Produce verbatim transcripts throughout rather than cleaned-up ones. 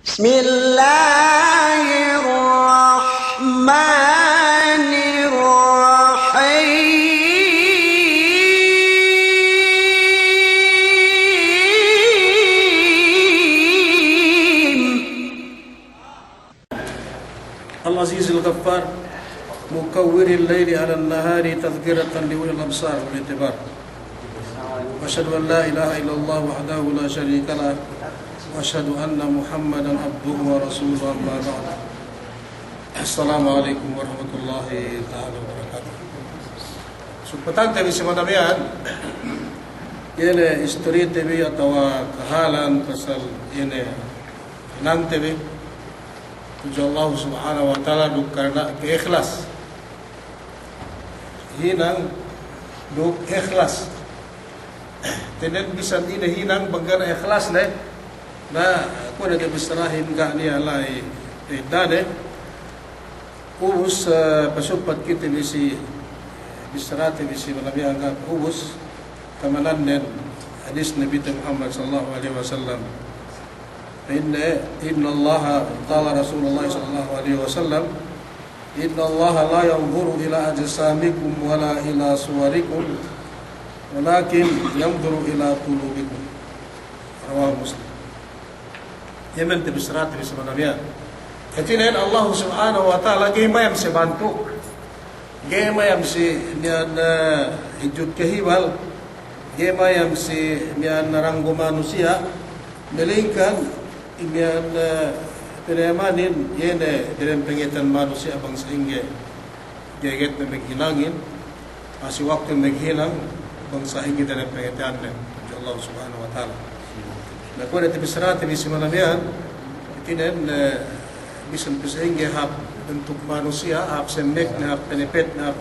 بسم الله الرحمن الرحيم. العزيز الغفار، مكور الليل على النهار تذكرة لأولي الأبصار والاعتبار. وأشهد أن لا إله إلا الله وحده لا شريك له، وأشهد أن محمدا عبده ورسوله، أما بعد. السلام عليكم ورحمة الله تعالى وبركاته. Sugpatante bi si manabiyan, ine istorite bi atawa kahalan pasal ine hinangte bi tudju Allah Subhanahu wa Ta'ala duk karna' ka'ihlas. Hinang duk ihlas. Tenen bisan ine hinang bang ga' ne ihlas ne, na kuwe' ne bissarahin ga' niya' la'i, eh, dane. Ubus, eh, pasupat kite bi si, bissarate bi si manabiyan ga' ubus, kamananen hadis Nabite Muhammad sallallahu alaihi wasallam. Inna, inna Allaha, qala Rasulullah sallallahu alaihi wasallam, إن الله لا ينظر إلى أجسامكم ولا إلى صوركم ولكن ينظر إلى قلوبكم. رواه مسلم. Iye me' bissarate bi si manabiyan. Hātinen Allah Subhanahu wa Ta'ala ga'i mayam si bantuk, ga'i mayam si miya'an, eh, hijut kahibal, ga'i mayam si miya'an ranggo manusiya', malaingkan miya'an, eh, pinayamanin, iye ne diyalem pangateyan manusiya' bang sa'ingge ga'i ne maghinangin, ah, si waktu maghinang, bang sa'ingge diyalem pangateyanne, insya Allah Subhanahu wa Ta'ala. Na kuwe' ne bissarate bi si manabiyan, hātinen, eh, bisan pe sa'ingge hāp bantuk manusiya', hāp semmekne, hāp penepetne, hāp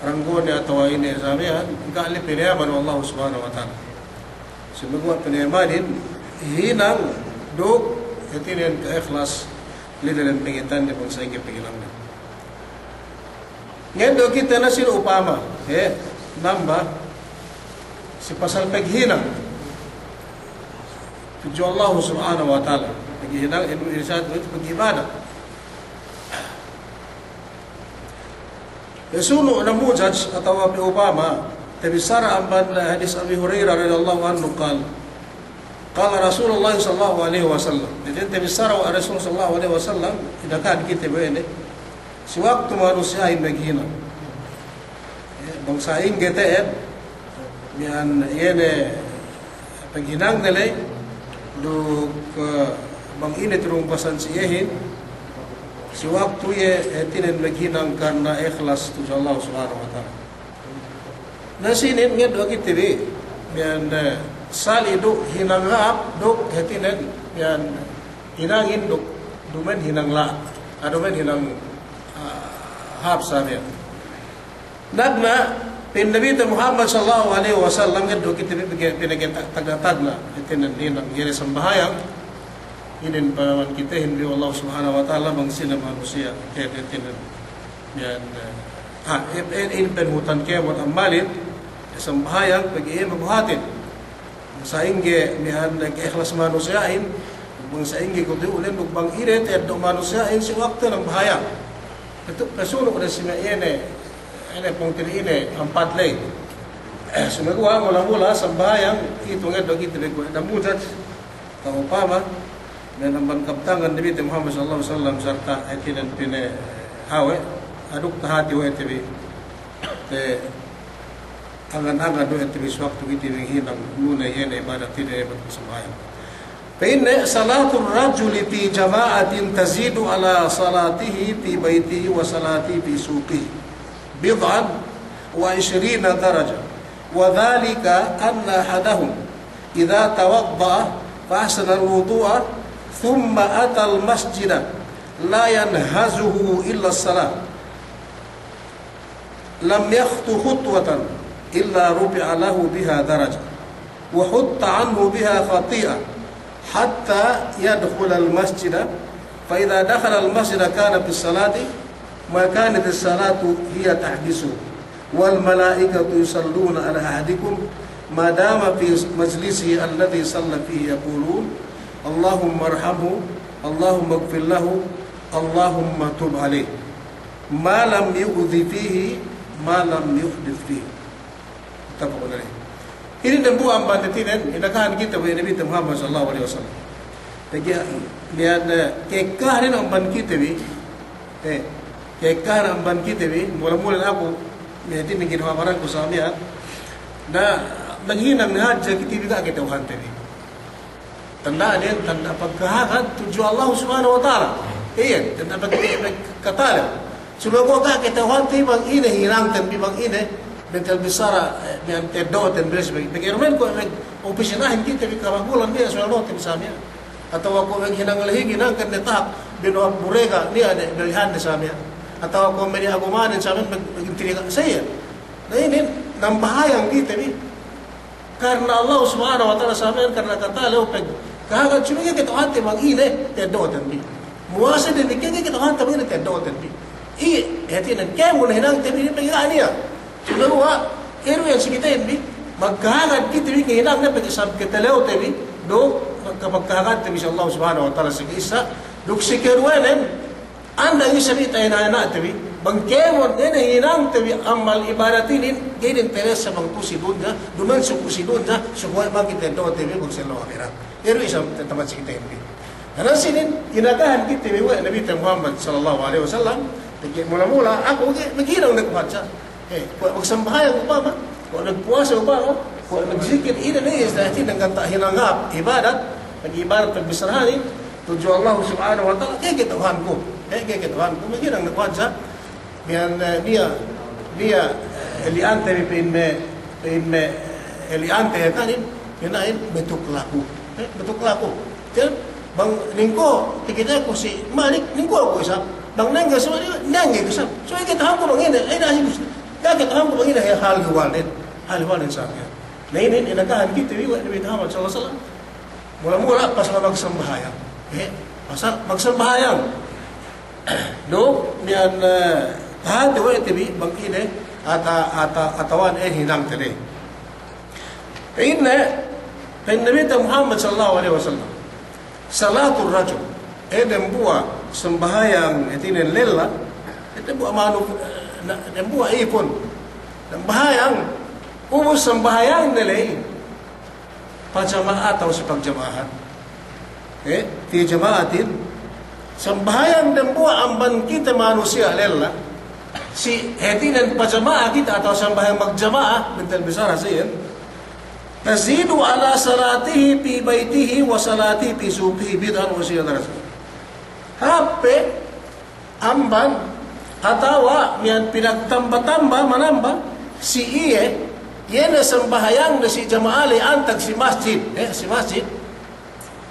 ranggone atawa ine samiyan, ga' le pinayaman we' Allah Subhanahu wa Ta'ala. Sumeguwa' pinayamanin hinang duk hātinen ka'ihlas la'i diyalem pangateyanne bang sa'ingge paghinangne. Ngeddo' kite na sine upama, he, namba, si pasal paghinang tudju Allah Subhanahu wa Ta'ala. Paghinang, inu, inu sa' itu pag'ibadat. Sunu' namuzaj atawa pe upama, tabissara amban hadis Abi Hurairah radiyallahu anhu qal, qala Rasulullah sallallahu alaihi wasallam. Jadi tabissara we' Rasul sallallahu alaihi wasallam, idakahan kite bi ine, si waktu manusiya'in maghinang. Ya, bang sa'ingge te'ed, miya'an iye ne paghinangne ley, duk, eh, bang ine tirumpasan si iyehin, si waktu iye, eh, hātinen maghinang karna' ihlas tudju Allah Subhanahu wa Ta'ala. Na sinin ngeddo' kite bi, miya'an, eh, sali' duk hinang hāp, duk hātinen, miya'an hinangin duk, duma'in hinang la', ah, duma'in hinang, ah, hāp sa miya'an. Nagna', pa'in Nabite Muhammad sallallahu alaihi wasallam, ngeddo' kite bi pegge', pinegge' ta-, tagna'-tagna', hātinen hinang, iye ne sambahayang, inin panaman kitehin bi we' Allah Subhanahu wa Ta'ala, bang sine manusiya', hātinen, hātinen, miya'an, eh, ah, in, in, in panuhutan kēmon ammalin, sambahayang, pegge' iye mabuhatin. Bang sa'ingge miya'an ka'ihlas manusiya'in, bang sa'ingge kutu'ulen, duk bang ine te'ed du manusiya'in si waktu nambahayang. Itu pasunu' ne si me' iye ne, ine pungtina'i ine, ampat ley. Eh, sumeguwa' mula-mula sambahayang, itu ngeddo' kite bi kuwe' namuzaj, atawa upama, me' amban kabtangan Nabite Muhammad sallallahu alaihi wasallam sarta' hātinen pinahawe', aduk tahati we' te bi, te angan-angan du ente bi si waktu kite bi hinang, nune iye ne ibadat, ine ibadat sambahayang. Pa'inne, صلاة الرجل في جماعة تزيد على صلاته في بيته وصلاته في سوقه بضعا وعشرين درجة، وذلك أن أحدهم إذا توضأ فأحسن الوضوء ثم أتى المسجد لا ينهزه إلا الصلاة، لم يخط خطوة إلا رفع له بها درجة، وحط عنه بها خطيئة، حتى يدخل المسجد، فإذا دخل المسجد كان في الصلاة ما كانت الصلاة هي تحبسه، والملائكة يصلون على أحدكم ما دام في مجلسه الذي صلى فيه، يقولون: اللهم ارحمه، اللهم اغفر له، اللهم تب عليه، ما لم يؤذ فيه، ما لم يحدث فيه. Muttafaqun alayh. Inin dambuwa' amban hātinen, inakahan kite bi we' Nabi Muhammad sallallahu alayhi wasallam. Pegge' niya', eh, ka'ekkahan amban kite bi, eh, ka'ekkahan amban kite bi, mula-mula aku, niya' hātinen ginhawa baranku sa miya'an, na maghinang hadja kite bi ga' kata'uhante bi. Tanda'nen, tanda' pagkahagad tudju Allah Subhanahu wa Ta'ala. Iyan, tanda' pag-, pagkatalew. Sumaguwa' ga' kata'uhante bang ine hinangten bi, bang ine, bentel bissara, eh, miya'an teddo'ten bi, pegge' duma'in kuwe' mag-opisinahin kite bi kamagulan niya' suweldoten sa miya'an. Atawa kuwe' maghinang lehigi hinangten ne tahap, binuwak burega niya' ne belihan ne sa miya'an. Atawa kuwe' meni agumanen sa miya'an mag-, magintiriga sa iyan. Na inin, nambahayang kite bi. Karna Allah Subhanahu wa Ta'ala sa miya'an, karna katalew pagkahagad, subey ga'i kata'uhante bang ine teddo'ten bi. Muwase damikkiyan ga'i kata'uhante bang ine teddo'ten bi. Iye, hātinen, kēmon hinangte bi, pegge' ga' niya'. Sumaguwa', iru iyan si kitehin bi, magkahagad kite bi, kahinangnen pegge' sab katalewte bi, duk kapagkahagadte bi si Allah Subhanahu wa Ta'ala si ka'issa, duk si kaduwenen, Andang isab ite ina'-ina'te bi, bang kēmon ine hinangte bi amal ibadat inin, ga'i interesa bang tu'u si dunya, duma'in suku si dunya, suku bang kite do'te bi, bang si ellew ahirat. Iru isab te-, tamat si kite bi. Karna sinin, inakahan kite bi we' Nabi te Muhammad sallallahu alaihi wasallam, pegge' mula-mula, aku ga'i, maghinang ne ku hadja. Eh, kuwe' magsambahayang upama, kuwe' magpuwasa upama, kuwe' magzikir, ine ne istilahin ganta' hinang hāp ibadat, pag-ibadat, pagbissarahanin, tudju Allah Subhanahu wa Ta'ala, ga'i kata'uhanku, eh, ga'i kata'uhanku, maghinang ne ku hadja, miya'an, eh, niya', niya', eh, eli'ante bi pa'in me', pa'in me', eh, eli'ante iye kanin, pa'in inin, batuk laku, eh, batuk laku. Tiyan, bang ningko', takiteku si Malik, ningko' ku isab. Bang nengge si Malik, nengge ku isab. So, ga'i kata'uhanku bang ine, ine si Gus. Ga'i kata'uhanku bang ine, hal ihwalnen. Hal ihwalnen sa miya'an. Na inin, inakahan kite bi we' Nabi Muhammad sallallahu alaihi wasallam. Mula-mula, pasal magsambahayang. Eh, pasal magsambahayang. Duk, miya'an, eh, tahāti we' te bi, bang ine, ata-, ata-, atawa ine hinangte bi. Pa'inne, pa'in Nabi te Muhammad sallallahu alaihi wasallam, salatur rajul, eh, dambuwa' sambahayang, hātinen lella, eh, dambuwa' manu-, eh, na-, dambuwa' ipun, sambahayang, ubus sambahayangne ley, pajama'a atawa si pagjama'ahan. Eh, fi jama'atin, sambahayang dambuwa' amban kite manusiya' lella, si hātinen pajama'a kite atawa sambahayang magjama'a, bentel bissara sa iyan, tazidu ala salatihi fi baitihi wa salatihi fi suqihi bid'an wa ishrina darajah. Hāp pe amban, atawa miya'an pinagtamba-tamba, manamba, si iye, iye ne sambahayangne si jama'a ley antag si masjid, eh, si masjid.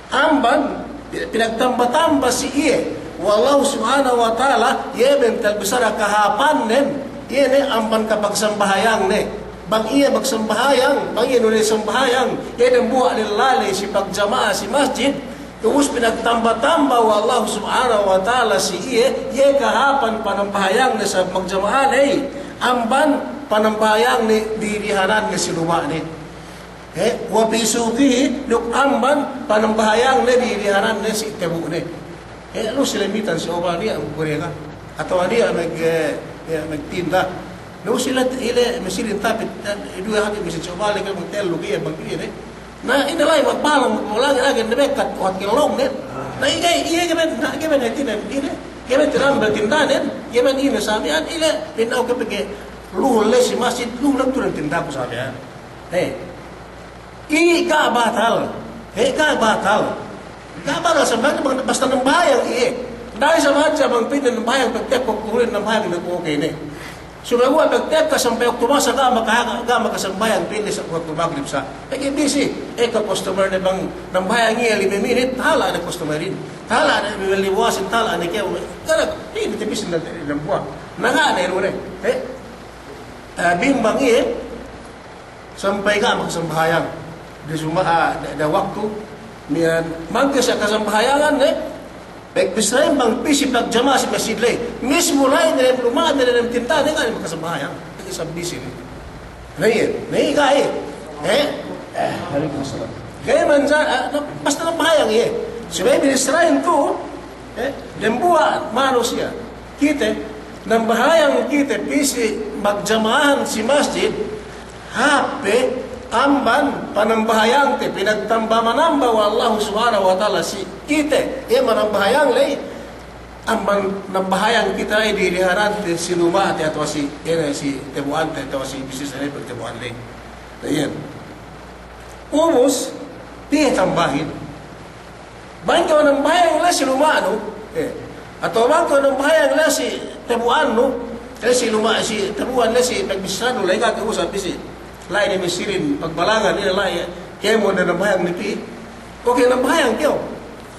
Amban, pinagtamba-tamba si iye we' Allah Subhanahu wa Ta'ala, iye bentel bissara kahāpannen, iye ne amban kapagsambahayangne. Bang iye magsambahayang, bang iye nune sambahayang, iye dambuwa' lella ley si pagjama'a si masjid, ubus pinagtamba-tamba we' Allah Subhanahu wa Ta'ala si iye, iye kahāpan panambahayangne sabab magjama'a ley, amban panambahayangne dirihananne si luma'ne. Eh, wa fi suqihi, duk amban panambahayangne dirihananne si tebu'ne. Eh, lu sila mitan si obal niya' magkureka. Atawa niya' mag-, eh, niya' magtinda. Lu sila ile masirin tapit, eh, duwe hati' masirin si obal, ine ke magtellu ke, bang ine. Na, ine la'i magbalang, magbalang, ine ke ne bekkat, kuhat ke lolong, ne. Na, ine, ine ke ben, na, ke ben hātinen, ine. Ke ben tinambel tindanen, ke ben ine sa miya'an, ine, pinau ke pegge' luhul le si masjid, luhul le tu'u tindaku sa miya'an. Eh. Iye ga' batal. He, ga' batal. Ga' batal sambahayang bang, basta nambahayang iye. Da'a isab hadja bang pa'inne nambahayang pagtekka ku luhulin nambahayang ne ku oke ne. Sumaguwa' pagtekka sampay waktu masa ga' maka-, ga' makasambahayang pa'inne sa waktu magrib sa. Pegge' bisi, ekka customer ne bang nambahayang iye lime minit, tahala' ne customerin. Tahala' ne bibelli buwasin, tahala' ne kew. Ga' ne, pa'inne te bisin ne dambuwa'. Na ga' ne lu ne. He? Eh, bimbang iye. Sampay ga' makasambahayang. Di suma-, ah, da, da waktu, miya'an, mangke sa kasambahayangan, ne? Pagbissarahin bang pī si pagjama'a si masjid ley. Mismu la'i ne, luma'ne, ne, tinda, ne, ga' ne makasambahayang. Pegge' isab bisi ne. Na iye, na iye ga' iye. Eh? Eh, alaikum salam. Ga'i manjari, ah, na, basta nambahayang iye. Subey binissarahin tu, eh, dembuwa' manusiya'. Kite, nambahayang kite pī si magjama'ahan si masjid, hāp pe amban panambahayangte, pinagtamba-manamba we' Allahu Subhanahu wa Ta'ala si kite, iye manambahayang ley, amban nambahayang kite ley di diharante si luma'te atawa si, ine, si tebu'ante atawa si bisnisne pagtebu'an ley. Iyan. Ubus, piye tambahin? Bang kew nambahayang la'i si luma'nu, eh, atawa bang kew nambahayang la'i si tebu'annu, la'i si luma', si tebu'an, la'i si pagbissaranu, la'i ga' kew usa' pī si la'i ne misirin pagbalangan, ine la'i, eh, kēmon ne nambahayang ne pī. Oke, nambahayang kew.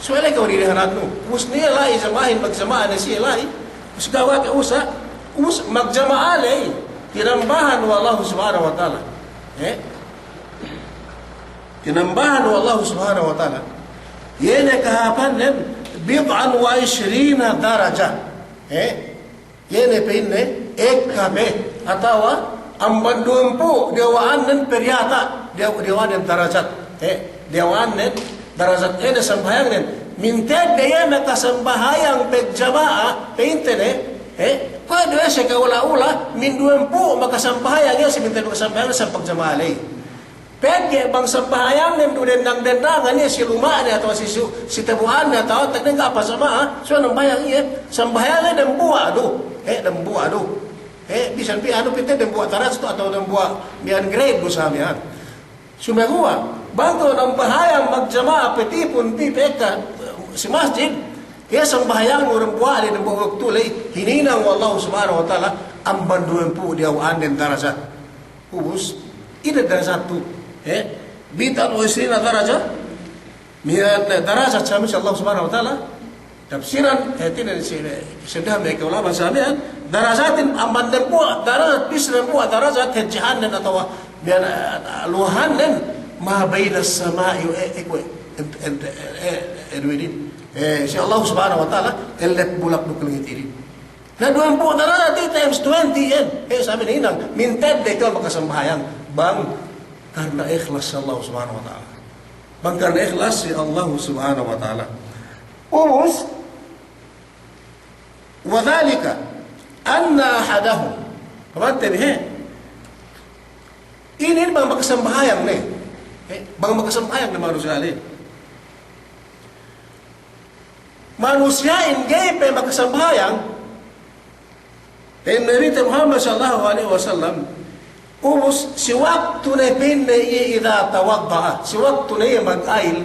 Subey la'i kew di diharatnu. Ubus ne la'i jama'ahin, magjama'a ne siye la'i. Ubus kew ga' kew usa', ubus magjama'a la'i. Tinambahan we' Allahu Subhanahu wa Ta'ala. Eh? Tinambahan we' Allahu Subhanahu wa Ta'ala. Iye ne kahāpannen bid'an wa ishrina daraja. Eh? Iye ne pa'inne, ekka pe, atawa amban duwempū' diyawa'annen pe diyata', diyaw-, diyawa'annen darajat. Eh? Diyawa'annen darajat, iye ne sambahayangnen. Mintedde iye makasambahayang pagjama'a, pa'inte ne, eh? Kuwe' du iye si ka'ula-ula, min duwempū' makasambahayang iye si mintedde makasambahayang sampay pagjama'a ley. Pegge' bang sambahayangnen du dendang-dendangan iye si luma'ne atawa si, si, si tebu'anne atawa tagnen ga' pasama'a, subey nambahayang iye, sambahayangnen dembuwa' du, eh, dembuwa' du. Eh, bisan pī anu pite dembuwa' darajat atawa dembuwa' miya'an grade du sa miya'an. Sumeguwa', bang kew nambahayang magjama'a pe tipun pī pe ekka si masjid, iye sambahayangnu dembuwa' ley, dembuwa' waktu ley, hininang we' Allahu Subhanahu wa Ta'ala, amban duwempū' diyawa'annen darajat. Ubus, ine darajat tu, eh? Bid'an wa ishrina daraja, miya'an, eh, darajat sa miya'an si Allah Subhanahu wa Ta'ala. Tafsiran, eh, hātinen si, eh, seddili me' ka'ulama sa miya'an, darajatin amban dembuwa' darajat, pī si dembuwa' darajat, hadjehannen atawa miya'an, eh, luhannen, ma baynas sama'i, eh, eh, kuwe', en, en, eh, eh, duwe inin. Eh, si Allah Subhanahu wa Ta'ala, ellet bulak duk langit inin. Na duwempū' darajat times twenty iyan. Eh, sabi ne hinang, mintedde kew makasambahayang. Bang karna ikhlas si Allah Subhanahu wa Ta'ala. Bang karna ikhlas si Allah Subhanahu wa Ta'ala. Ubus, wa dhalika anna ahadahum. Pamante bi, he? Inin bang makasambahayang ne. He? Bang makasambahayang ne manusiya' le. Manusiya'in ga'i pe makasambahayang, pa'in Nabite Muhammad sallallahu alaihi wasallam, ubus si waktu ne pa'inne iye idha tawadda'a, si waktu ne iye magayil,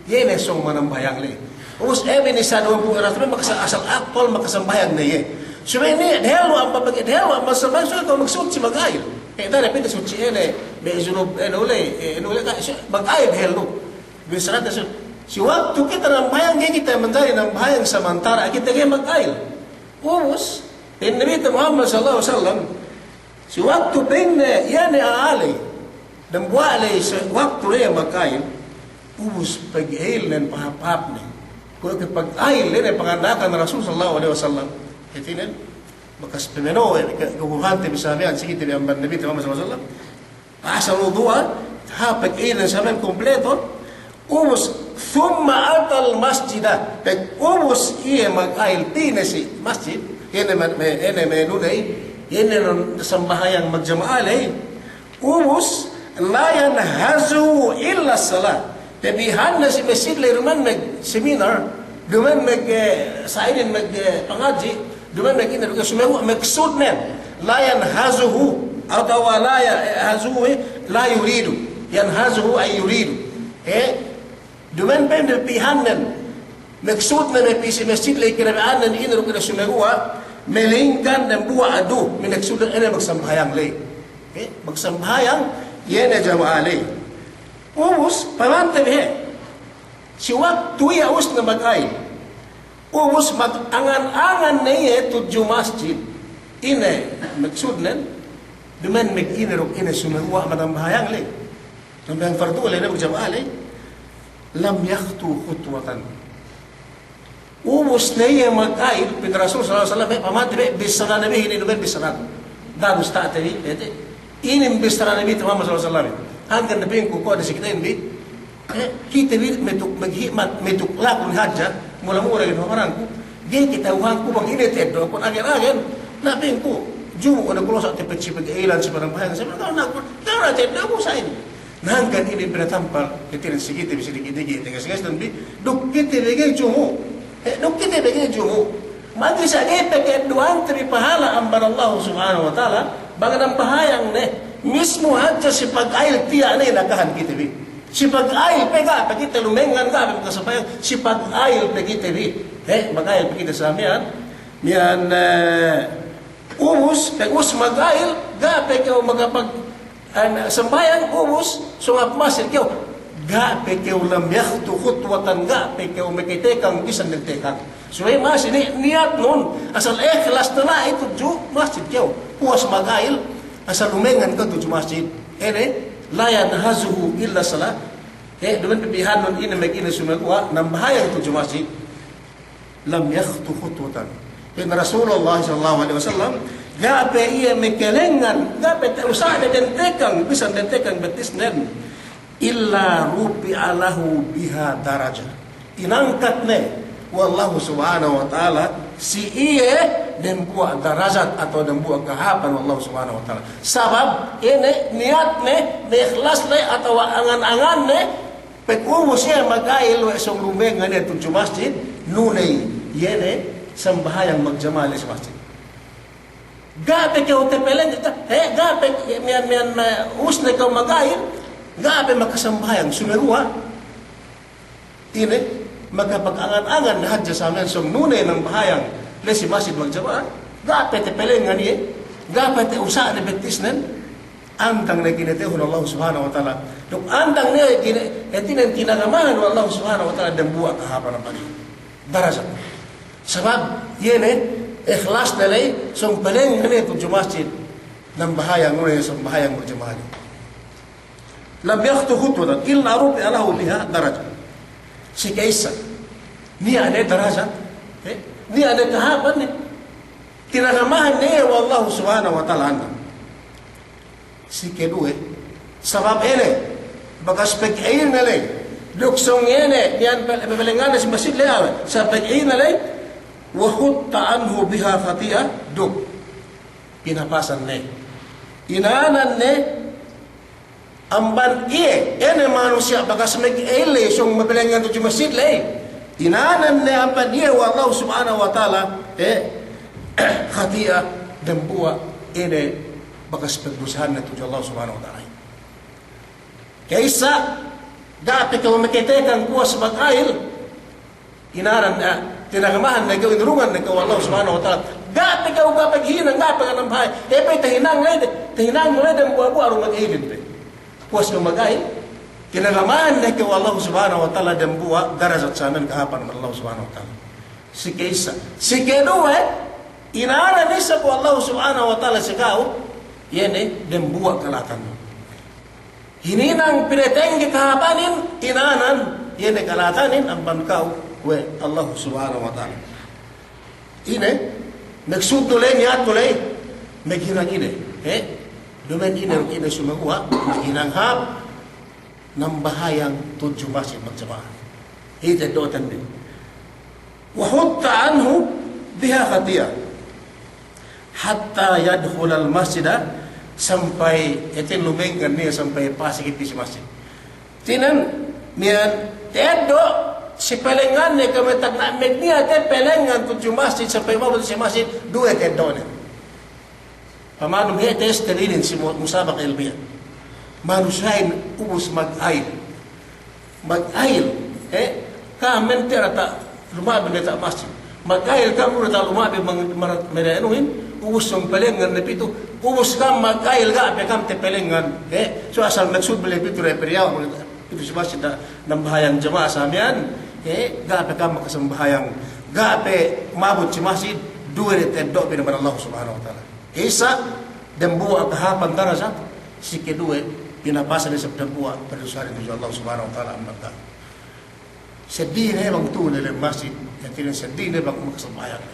iye ne sōng manambahayang le. Ubus ebe ni sa duwempū' ira tu makasa-, asal akal makasambahayang ne iye. Subey ne, dehellu amban pag-, dehellu amban sambahayang, subey kew magsutsi magayil. Eh, da'a ne pa'inne sutsi ine, me' junub, eh, ine ule, eh, ine ule, ka-, su-, magayil dehellu. Bissarate su-, si waktu kite nambahayang, ga'i kite manjari nambahayang samantara' kite ga'i magayil. Ubus, pa'in Nabite Muhammad sallallahu alaihi wasallam, si waktu pa'inne, iye ne a'a ley, dambuwa' ley si waktu ley magayil, ubus pagayilnen pahāp-hāpne. Kuwe' ke pagayil, iye ne panganda'akan Rasul sallallahu alaihi wasallam. Hātinen, bakas pameno'o, eh, ke-, keguruhante bi sa miya'an, si kite bi amban Nabite Muhammad sallallahu alaihi wasallam. Asal wudu'a, ha, pagayilnen sa miya'an kumpleto, ubus, thumma atal masjida, pag ubus iye magayil pī ne si masjid, iye ne ma-, me-, iye ne me' inu ley, iye ne non sambahayang magjama'a ley, ubus, la yanhazuhu illa salah, pabihanne si masjid ley duma'in mag-seminar, duma'in mag-, eh, sa'inin mag-, eh, pangadji', duma'in mag-ine, duma'in sumeguwa' maksudnen. La yanhazuhu, atawa la ya-, eh, hazuhu, eh, la yuridu. Yanhazuhu ay yuridu. Eh, duma'in pe pabihannen. Maksudnen pī si masjid ley kinabihannen ine du kite sumeguwa', malingkan dambuwa' du, maksudnen ine magsambahayang ley. Eh, magsambahayang, iye ne jama'a ley. Ubus, pamante bi he. Si waktu iye ubus ne magayil. Ubus mag-angan-angan ne iye tudju masjid. Ine maksudnen, duma'in mag-ine duk ine sumeguwa' manambahayang ley. Nambahayang fardu ley, ne magjama'a ley. Lam yakhtu khutwatan. Ubus ne iye magayil, pa'in Rasul sallallahu alaihi wasallam, eh, pamante bi, bissara Nabi inin, duma'in bissara. Da'a dusta'te bi, inin bissara Nabi Muhammad sallallahu alaihi wasallam. Hangkan ne pa'inku kuwe' ne si kitehin bi, Eh, kite bi metuk maghimat, metuk lakun hadja, mula-mula inin, barangku, ga'i kata'uhanku bang ine ta'eddo'kun, agen-agen, na pa'inku, jumu' ne ku losa' tepe si pag'ilan, si panambahayang, si panambahayang, na ta'eddo'ku sa' inin. Na hangkan inin pinatampal, kite inin si kite bi si diki'-diki', teges-teges dan bi, duk kite bi ga'i jumu'. Eh, duk kite bi ga'i jumu'. Magi sa' ga'i pe ka'eddo'ante bi pahala amban Allah Subhanahu wa Ta'ala, bang nambahayang ne, mismu hadja si pag'ayil tiya' ne inakahan kite bi. Si pag'ayil pe ga' pe kite lumengngan, ga' pe makasambahayang, si pag'ayil pe kite bi. Eh, mag'ayil pe kite sa' miya'an, miya'an, eh, ubus, pe ubus mag'ayil, ga' pe kew makapag- An, sambahayang ubus, sōng hap masjid kew, ga' pe kew, lam yakhtu khutwatan, ga' pe kew makatekang bisan dem tekang. Subey masi ni-, niyatnun, asal ikhlas ne la'i tudju masjid kew. Puwas mag'ayil, asal lumengngan kew tudju masjid. Ine, la yanhazuhu illa salah. Eh, duma'in pe pihannun ine, magine sumeguwa' nambahayang tudju masjid. Lam yakhtu khutwatan. Pa'in Rasulullah sallallahu alaihi wasallam, ga' pe iye makalengngan, ga' pe ta'usa'ne dem tekang, bisan dem tekang bettisnen. Illa rufi'a lahu biha darajah. Inangkat ne we' Allahu Subhanahu wa Ta'ala si iye dembuwa' darajat atawa dembuwa' kahāpan we' Allahu Subhanahu wa Ta'ala. Sabab ine, niyatne, me' ikhlasne atawa angan-anganne, pag ubus iye mag'ayil we' sōng lumengngan iye tudju masjid, nuney iye ne sambahayang magjama'a la'i si masjid. Ga' pe kew tapeleng, ga', he, ga' pe miya'an, miya'an, me' ubus ne kew mag'ayil, ga' pe makasambahayang, sumeguwa' ine, makapag-angan-angan hadja sa' miya'an sōng nuney nambahayang la'i si masjid magjama'a, ga' pe tapelengngan iye, ga' pe ta'usa'ne bettisnen, andang ne kinata'uhan Allah Subhanahu wa Ta'ala. Duk andang ne kine-, hātinen kinagamahan we' Allah Subhanahu wa Ta'ala dembuwa' kahāpan amban iye. Darajat. Sabab, iye ne, ikhlasne la'i, sōng pelengngan iye tudju masjid. Nambahayang, nuney sambahayang berjama'a. Lam yakhtu khutwatan illa rufi'a lahu biha darajah. Si ka'issa. Niya' ne darajat. Eh? Niya' ne kahāpan ne. Kinagamahan ne we' Allah Subhanahu wa Ta'ala andang. Si keduwe, sabab ine, bakas pag'ayilne la'i, duk sōng iye ne, iyan pe-, pelengnganne si masjid la'i awe', sabab pag'ayilne la'i, wa hutta anhu biha khati'ah, duk pinapasan ne. Inanan ne, amban iye, ine manusiya' bakas mag'ayil la'i, sōng mapelengngan tudju masjid la'i. Inanan ne amban iye we' Allah Subhanahu wa Ta'ala, eh, khati'ah, dembuwa' ine bakas pagdusahanne tudju Allah Subhanahu wa Ta'ala. Ka'issa, ga' pe kew makatekang puwas mag'ayil, inanan, ah, tinagamahan ne kew, inurungan ne kew we' Allah Subhanahu wa Ta'ala. Ga' pe kew, ga' pe hinang, ga' pe kew nambahayang. Iye pe tahinang la'i, tahinang la'i dembuwa'-buwa' du mag'ayilin pe. Puwas kew mag'ayil, kinagamahan ne kew we' Allah Subhanahu wa Ta'ala dembuwa' darajat sa' miya'an kahāpan amban Allah Subhanahu wa Ta'ala. Si ka'issa. Si keduwe, inanan isab we' Allah Subhanahu wa Ta'ala si ka'u, iye ne dembuwa' kala'atan. Hininang pinatengge kahāpanin, inanan, iye ne kala'atanin amban ka'u we' Allah Subhanahu wa Ta'ala. Ine, maksudnu la'i, niyatnu la'i, maghinang ine, he? Duma'in ine, ine sumeguwa', maghinang hāp nambahayang tudju masjid magjama'a. Iye ta'eddo'ten bi. Wa hutta anhu biha khati'ah. Hatta yadkhulal masjida, sampay, hātinen lumengngan niya' sampay pasek si masjid. Hātinen, miya'an ta'eddo' si pelengnganne, kami tagna' magniya' te pelengngan tudju masjid, sampay mabut si masjid, duwe ta'eddo'ne. Pamanum he tes telilin si mu-, musabaka ilmiya. Manusiya'in ubus mag'ayil. Mag'ayil, eh, ka'am miya'an tiya' diyata' luma'bin diyata' masjid. Mag'ayil ka'am diyata' luma'bin mang-, mar-, maranuhin, ubus sōng pelengngan ne pitu, ubus ka'am mag'ayil ga' pe ka'am tapelengngan, eh, so asal maksud bi la'i pitu da'i pe diyawa' pitu si masjid da-, nambahayang jama'a sa' miya'an, eh, ga' pe ka'am makasambahayang, ga' pe mabut si masjid, duwe ne ta'eddo'bin amban Allah Subhanahu wa Ta'ala. Ka'issa, dembuwa' kahāpan darajat, si keduwe, pinapasan isab dembuwa' padusahan tudju Allah Subhanahu wa Ta'ala amban ka'u. Seddili ne bang tu'u ne lem masjid, hātinen seddili ne bang makasambahayang.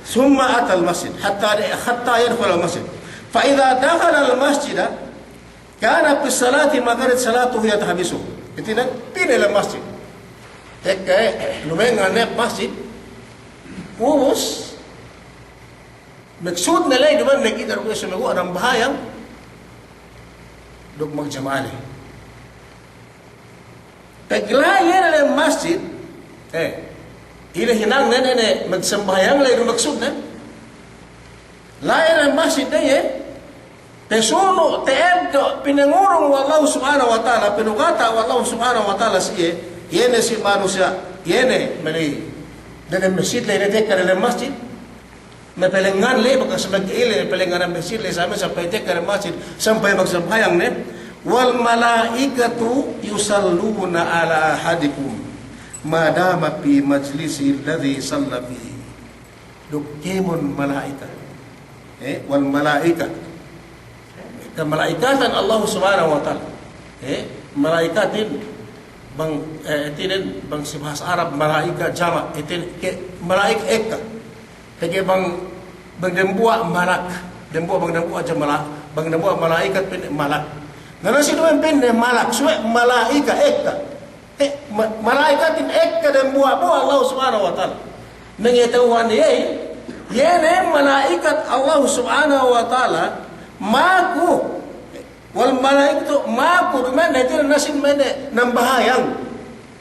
Summa atal masjid, hatta, hatta yadkhulal masjid. Fa idza dakhalal masjida, Kana fis salati ma kanat salatuhu tahbisuhu. Hātinen, pī ne lem masjid. Tekka, eh, lumengngan ne masjid. Ubus, maksudne la'i duma'in ne kite duk sumeguwa' nambahayang duk magjama'a la'i. Pegge' la'i iye ne lem masjid, eh, ine hinangnen, ine magsambahayang la'i du maksudnen. La'i lem masjid ne iye, pasunu', ta'eddo', pinangurung we' Allahu Subhanahu wa Ta'ala, pinugata' we' Allahu Subhanahu wa Ta'ala si iye, iye ne si manusiya', iye ne mala'i delem masjid la'i ne tekka delem masjid. Mapalengngan la'i, bakas magka'ile, mapalengngan masjid la'i, sampay, sampay tekka dem masjid, sampay magsambahayang ne. Wal malaikatu yusalluna ala ahadikum ma dama fi majlisihi alladhi salla fihi. Duk kēmon mala'ikat. Eh, wal mala'ikat. Kamalaikatan Allahu Subhanahu wa Ta'ala. Eh, mala'ikatin bang, eh, hātinen bang si bahasa Arab mala'ika jama', hātinen ke mala'ik ekka. Pegge' bang, bang dambuwa' malak, dambuwa', bang dambuwa' hadja mala-, bang dambuwa' mala'ikat pa'inne malak. Na, na si duwe pa'inne malak, subey mala'ika ekka. Eh, ma-, mala'ikatin ekka dambuwa'-buwa' Allahu Subhanahu wa Ta'ala. Mangata'uhan iye, iye ne mala'ikat Allahu Subhanahu wa Ta'ala, maku, wal malaikatu maku, duma'in hātinen nasin mene nambahayang.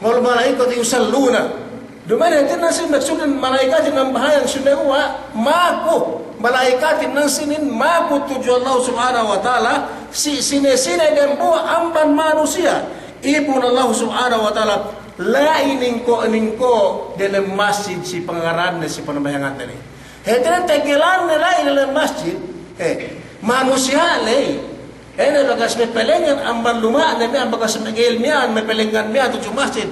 Wal malaikatu yusalluna. Duma'in hātinen nasin maksudnen mala'ikatin nambahayang, sumeguwa' maku, mala'ikatin nasinin maku tudju Allahu Subhanahu wa Ta'ala, si sine-sine dambuwa' amban manusiya'. Ipun Allahu Subhanahu wa Ta'ala, la'i ningko'-ningko' delem masjid si pangaranne, si panambahayanganne la'i. Hātinen tegelanne la'i delem masjid, eh, manusiya' la'i. Ine bakas mapalengngan amban luma'ne miya'an, bakas maga'il miya'an, mapalengngan miya'an tudju masjid.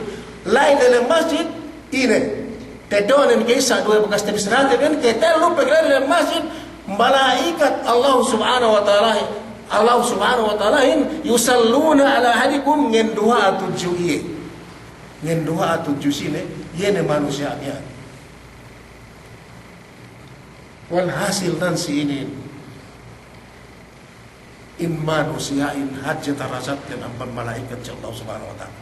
La'i delem masjid, ine. Ta'eddo'nen ka'issa, duwe bakas tabissarate miya'an, katellu pegge' la'i delem masjid, mala'ikat Allahu Subhanahu wa Ta'ala, Allahu Subhanahu wa Ta'alahin, yusalluna ala ahadikum, nganduwa'a tudju iye. Nganduwa'a tudju sine, iye ne manusiya' miya'an. Walhasil nan si inin, in manusiya'in hadje darajatnen amban mala'ikat si Allah Subhanahu wa Ta'ala.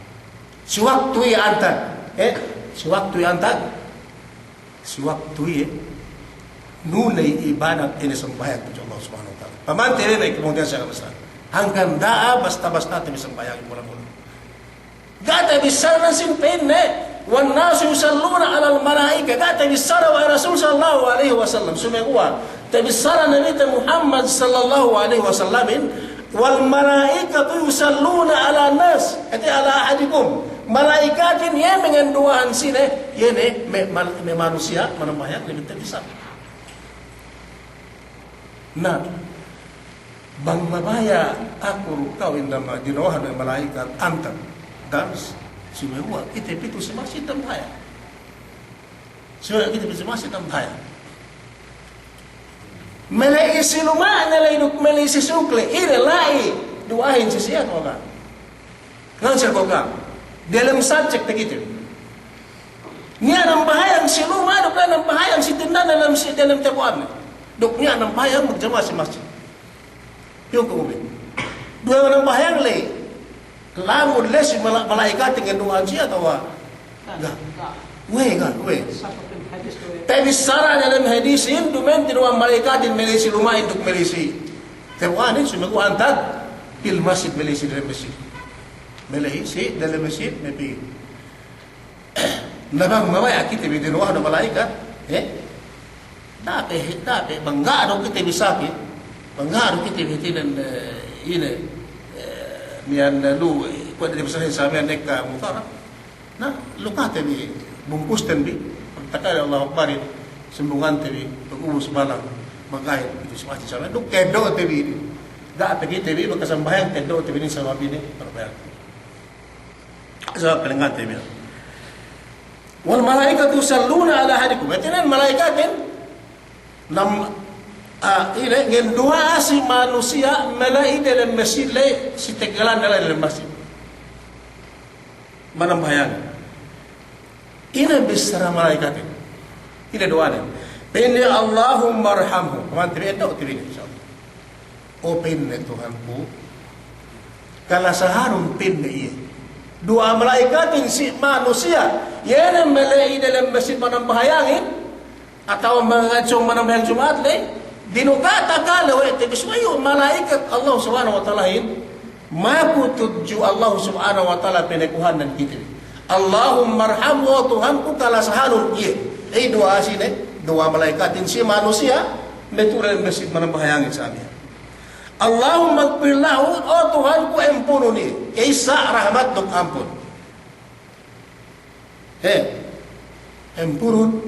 Si waktu iye antag, eh, si waktu iye antag, si waktu iye nuley ibadat ine sambahayang tudju Allah Subhanahu wa Ta'ala. Pamante ne, me' kemungkinan siya ka basta. Hangkan da'a basta-basta te bi sambahayang mula-mula. Ga' tabissara nasin pa'inne, "Wan nasu yusalluna alal mala'ika." Ga' tabissara we' Rasul sallallahu alaihi wasallam. Sumeguwa' tabissara Nabite Muhammad sallallahu alaihi wasallamin, "Wal mala'ikatu yusalluna alan nas." Hāti ala ahadikum. Mala'ikatin iye manganduwa'ahan sine, iye ne me', mal-, me' manusiya' manambahayang, la'i tabissara. Na, bang mabaya' aku duk ka'u inda ma-, dinawahan we' mala'ikat antag dars, sumeguwa' kite pitu si masjid nambahayang. Sumeguwa' kite pitu si masjid nambahayang. Mala'i si luma'ne la'i duk mala'i si su'uk la'i, ine la'i duwa'ahin si siye ko' ga'? Ngan siye ko' ga'? Delem subject takite. Niya' nambahayang si luma', duk niya' nambahayang si tindane delem si, delem tabo'anne. Duk niya' nambahayang magjama'a si masjid. Iyu' ko' ubin. Duwe nambahayang la'i. Lamud la'i si mala-, mala'ikatin nganduwa'an siye atawa ga'? Ga'. We'ey ga', we'ey. Tabissara delem hadisin, duma'in tinuwa'an mala'ikatin mala'i si luma'in duk mala'i si tabo'anin, sumeguwa' antag fil masjid, mala'i si delem masjid. Mala'i si delem masjid, mala'i. Na bang mabaya' kite bi dinawahan we' mala'ikat, eh? Da'a pe, da'a pe, bang ga' du kite bi saki, bang ga' du kite bi hātinen, eh, ine, eh, miya'an, eh, lu, eh, kuwe' du bissarahin sa miya'an ekka mutara. Na, lu kate bi, bungkusten bi, pagtakale Allahu Akbarin, sambungante bi, pagubus balang, magahit, itu si masjid sa miya'an, duk ta'eddo'te bi, da'a pe kite bi, bakas sambahayang, ta'eddo'te bi, inin sabab ine, parbayang. Sabab palengngante bi. Wal malaikatu yusalluna ala ahadikum. Hātinen mala'ikatin nam-, ah, ine, nganduwa'a si manusiya' mala'i delem masjid la'i, si tegelanne la'i delem masjid. Manambahayang. Ine bissara mala'ikatin? Ine duwa'anen? Pa'inne, "Allahummarhamhu." Pamante bi, eddo'te bi inin, insya Allah. O pa'inne Tuhanku, Kalasahanun pa'inne iye. Duwa'a mala'ikatin si manusiya', iye ne me' la'i delem masjid manambahayangin, atawa mangadji' manambahayang Juma'at ley, dinukata kale we' te bi subey iyu' mala'ikat Allah Subhanahu wa Ta'alahin, maku tudju Allah Subhanahu wa Ta'ala pinakuhanan kite bi. Allahummarhamhu, o Tuhanku, kalasahanun iye. Iye duwa'a sine, duwa'a mala'ikatin si manusiya', me' tu'u delem masjid manambahayangin sa miya'an. Allahummaghfir lahu, o Tuhanku, ampunun iye. Ka'issa rahmat duk ampun. He, ampunun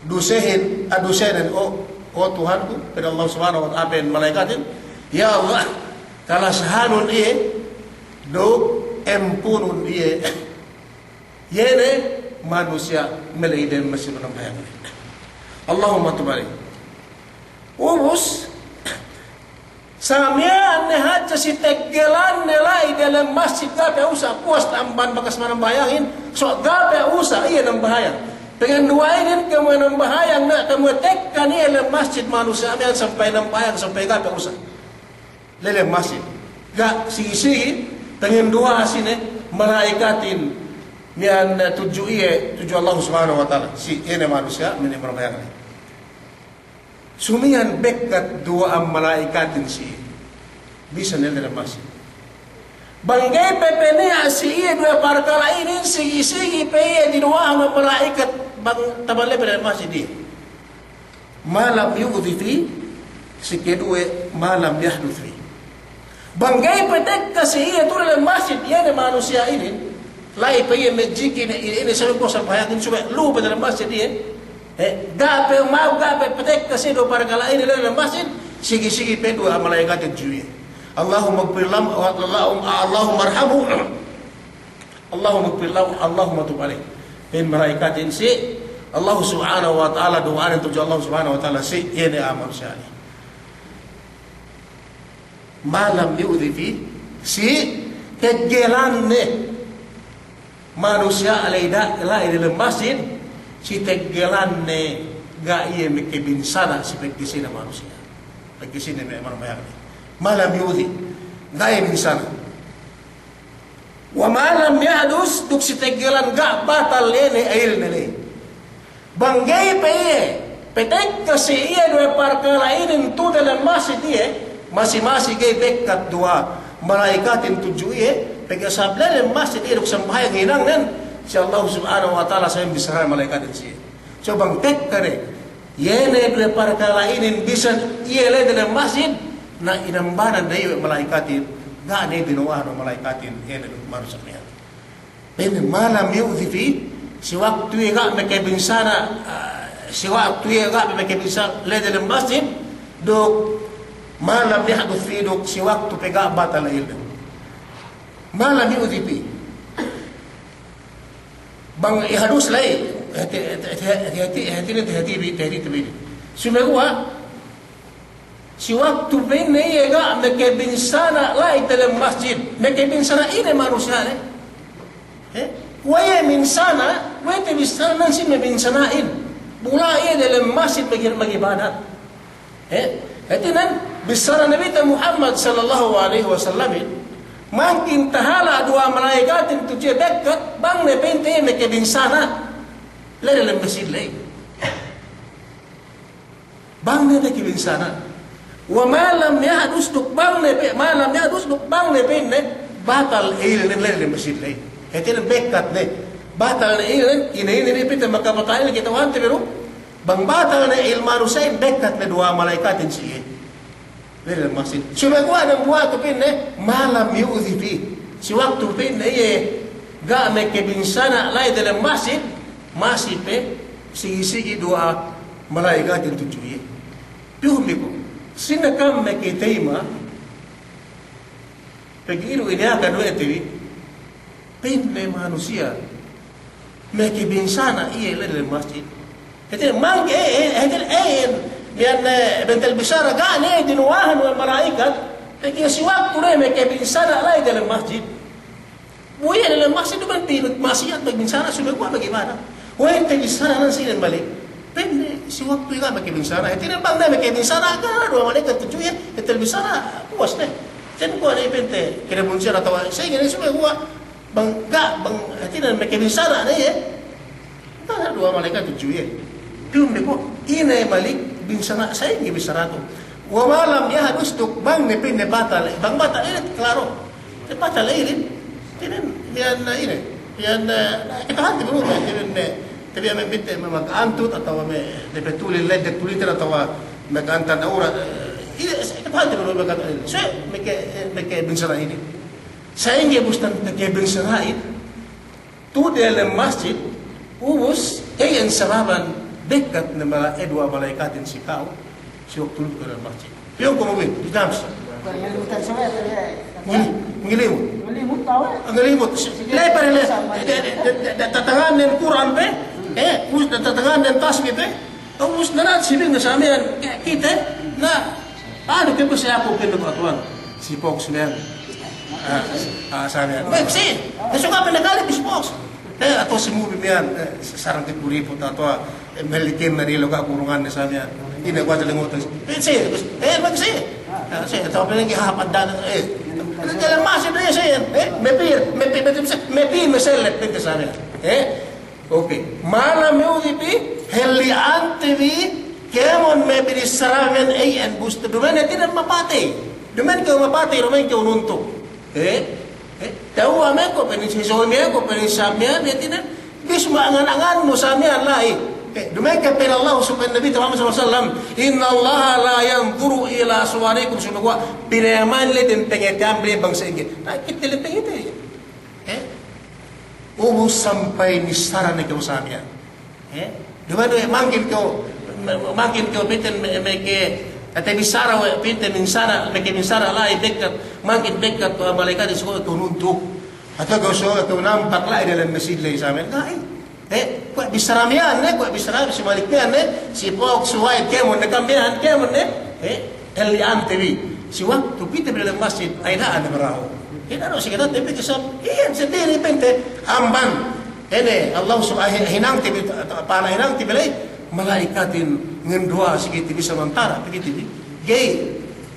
dusehin, a, dusenen, o, o Tuhanku, pa'in Allah Subhanahu wa Ta'ala, pa'in mala'ikatin, ya Allah, kalasahanun iye, duk ampunun iye. Iye ne manusiya' me' la'i delem masjid manambahayang. Allahumma tub alayhi. Ubus, sa miya'an ne hadja si teggelanne la'i delem masjid ga' pe usa', puwas amban bakas manambahayangin, so' ga' pe usa' iye nambahayang. Panganduwa'in, kēmon nambahayang, na kēmon tekka ne iye delem masjid manusiya' miya'an sampay nambahayang, sampay ga' pe usa' la'i delem masjid. Ga', sigi-sigi, panganduwa'a sine mala'ikatin miya'an, e, tudju iye, tudju Allah Subhanahu wa Ta'ala. Si, iye ne manusiya', me' ne manambahayang ne. Sumiyan bekkat duwa'a mala'ikatin si iye. Bisan la'i delem masjid. Bang ga'i pe peniya' si iye duwe parkala' inin, sigi-sigi pe iye dinuwa'an we' mala'ikat bang taman la'i pe delem masjid iye. Ma lam yu'dhi fi, si keduwe, ma lam yahduth fi. Bang ga'i pe tekka si iye tu'u delem masjid, iye ne manusiya' inin, la'i pe iye madjiki ne, ine, ine, sabi ko sambahayangin subey lu'u pe delem masjid iye. E, ga' pe mau, ga' pe patekka si iye duwe parkala' inin la'i delem masjid, sigi-sigi pe duwa'a mala'ikatin tudju iye. Allahummaghfir lam-, Allahum-, Allahummarhamhu. Allahummaghfir lahu, Allahumma tub alayh. Pa'in mala'ikatin si Allah Subhanahu wa Ta'ala, duwa'anen tudju Allah Subhanahu wa Ta'ala si iye ne a'a manusiya' iye. Ma lam yu'dhi fi, si teggelanne manusiya' la'i da-, la'i delem masjid, si teggelanne ga' iye makabinsana' si pagkasine manusiya'. Pagkasine me' manambahayang. Ma lam yu'dhi, ga' iye binsana'. Wa ma lam yahdus, duk si teggelan ga' batal iye ne ayilne ley. Bang ga'i pe iye patekka si iye duwe parkala' inin tu'u delem masjid iye, masi-masi ga'i bekkat duwa'a mala'ikatin tudju iye, pegge' sabab la'i delem masjid iye duk sambahayang hinangnen si Allah Subhanahu wa Ta'ala, sampay bissāhan mala'ikatin si iye. So bang tekka ne, iye ne duwe parkala' inin bisan iye la'i delem masjid, na inambanan ne iye we' mala'ikatin, ga' ne dinuwa'an we' mala'ikatin, iye ne duk manusiya' miya'an. Pa'inne ma lam yu'dhi fi, si waktu iye ga' makabinsana', a, si waktu iye ga' makabinsana' la'i delem masjid, duk ma lam yahduth fi, duk si waktu pe ga' batal ayilne. Ma lam yu'dhi fi. Bang yahdus la'i, hāti, hāti, hāti, hāti, hāti bi, hāti bi. Sumeguwa', si waktu pa'inne iye ga' makabinsana' la'i delem masjid, makabinsana' ine manusiya' ne? He? Kuwe' iye minsana', kuwe' te bissānen si me' binsana'in. Bu la'i iye delem masjid magi-, magibadat. He? Hātinen, bissāne Nabite Muhammad sallallahu alaihi wasallamin, mangkin tahala' duwa'a mala'ikatin tudju iye bekkat, bang ne pa'inte iye makabinsana' la'i delem masjid ley. Bang ne makabinsana'. Wa ma lam yahdus, duk bang ne pe-, ma lam yahdus, duk bang ne pa'inne batal ayilnen la'i delem masjid ley. Hātinen bekkat ne. Batal ne ayilnen, ine-ine ne pa'inte makabatal ayil kata'uhante bi du. Bang batal ne ayil manusiya'in, bekkat ne duwa'a mala'ikatin si iye la'i delem masjid. Sumeguwa' dambuwa' tu pa'inne, ma lam yu'dhi fi. Si waktu pa'inne iye ga' makabinsana' la'i delem masjid, masi pe sigi-sigi duwa'a mala'ikatin tudju iye. Piyuhun bi ku, sine kam makatayma', pegge' ilu iniyakan we' te bi, pa'inne manusiya' makabinsana' iye la'i delem masjid. Hātinen mangkin, e, e, hātinen, e, miya'an, e, bentel bissāra ga' ne dinuwa'an we' mala'ikat, pegge' si waktu ne makabinsana' la'i delem masjid. Bu iye delem masjid duma'in pī ma'siyat, magbinsana', sumeguwa' magibadat. We' te bissānen si inin balik. Pa'inne si waktu iye ga' makabinsana'. Hātinen bang ne makabinsana', ga' duwa'a mala'ikat tudju iye, bentel bissāra, puwas ne. Ten kuwe' ne pa'inte, kinabunsiyara atawa, sa'ingge ne subey kuwe', bang, ga', bang, hātinen makabinsana' ne iye. Tanya duwe mala'ikat tudju iye. Piyun bi kuwe', ine Malik binsana', sa'ingge binsana' tu. Wa ma lam yahdus duk bang ne pa'inne batal, bang batal inin klaro. Te batal inin, inin, iyan, ine, iyan, eh, kite hāti bi lu, inin, eh, tabiya' me' pa'inte, me' magantut atawa me' depetuli, ledek tuliten atawa me' gantan awrat, eh, ine, kite hāti bi lu, me' gantan inin. So, maka, eh, makabinsana' inin. Sa'ingge bustan makabinsana' inin, tu'u diyalem masjid, ubus, iyan sababan bekkat ne mala-, eh, duwe mala'ikatin si ka'u, si waktu lu'u kew diyalem masjid. Piyun kuwe' mabin, di dams. Ngili-, ngilimut. Ngilimut. Lebar le, de-, de-, de-, de-, tatangannen Kur'an pe, eh, ubus tatangannen tasbih pe, ubus na, na, si bing ne samiyan, eh, kite, na, anu ke, bu si aku pa'inne, Tuwan, si Fox miyan. Ah, ah, samiyan. Baik, si. Besok apa nak kali si Fox? Eh, atawa si mubi miyan, eh, sarang kite kuriput atawa, eh, melikin na dilo ka kurungan ne samiyan. Ine kuwe' talingutan. Eh, si, eh, baik si. Ah, si, atawa pa'inne hāp addan, eh. Diyalem masjid ne si, eh, mapī, mapī, mapī, mapī, masellet, pa'inte samiyan. Eh, Oke. Ma lam yu'dhi bi, halli'ante bi, kēmon me' binissara miyan iyan bus, duma'in hātinen mapatey. Duma'in kew mapatey, duma'in kew nuntuk. Eh? Eh? Tewwa' me' ko', pa'in si suwi me' ko', pa'in si samiyan, hātinen, bis ma'angan-angannu samiyan la'i. Eh, duma'in ke pa'in Allah subhanahu, Nabi Muhammad sallallahu alaihi wasallam, "Innallaha la yanzuru ila suwarikum," sumeguwa' pinayaman le dem pangateyan bi bang sa'ingge. Na, kite le pangate. Eh? Ubus sampay missara ne kew samiyan. Eh? Duma'in we' mangkin kew, mangkin kew pa'inte me-, meke, tabissara we' pa'inte minsara, meke minsara la'i bekkat, mangkin bekkat, eh, mala'ikatin si ko' kew nuntuk. Atawa kew so, kew nampak la'i diyalem masjid la'i samiyan. La'i. Eh, kuwe' bissara miyan ne, kuwe' bissara si Malik miyan ne, si Fox, si White, kēmon ne, kamiyan, kēmon ne, eh, halli'ante bi. Si waktu kite bi diyalem masjid, ayina'an ne barahu. Ina' du si kite bi kisab, iyan sandili pa'inte, amban. Ine, Allah subhanahu, hinangte bi, ta-, ta-, pa'ana hinangte bi la'i, mala'ikatin ngenduwa'a si kite bi samantara', kite bi. Ga'i,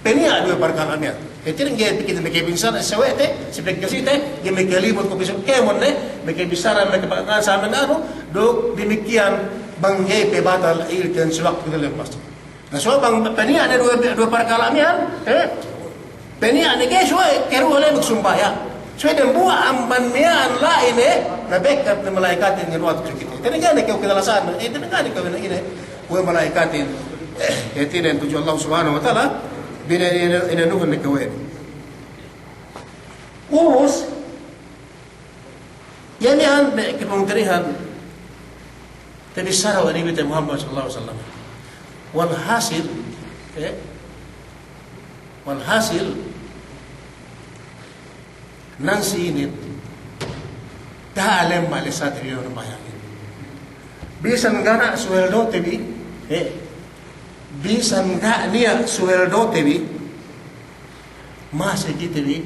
peniya' duwe parkala' miyan. Hātinen ga'i pe kite makabinsana' sawe'te, si pagkasite, ga'i makalimut ko' bisan kēmon ne, makabissara, makapa'angan samiyan anu, duk damikiyan bang ga'i pe batal iyan si waktu diyalem masjid. Na, so bang peniya' ne duwe, duwe parkala' miyan, eh? Peniya' ne ga'i suwe, keruwe le magsambahayang. Suwe dembuwa' amban miya'an la'i ne, na bekkat ne mala'ikatin ngenduwa'a tudju kite. Hātinen ga'i ne kew kinalasahan, eh, hātinen ga'i ne kew ine, ine. We' mala'ikatin, eh, hātinen tudju Allah subhanahu wa ta'ala, bine ine, ine nuhun ne kew we'. Ubus, iye miya'an me' kapungtina'ihan, tabissara we' Nabi te Muhammad sallallahu alaihi wasallam. Walhasil, eh, walhasil, nan si inin, da'a lemma' lessate bi manambahayangin. Bisan ga' niya' suweldote bi, eh, bisan ga' niya' suweldote bi, masi kite bi,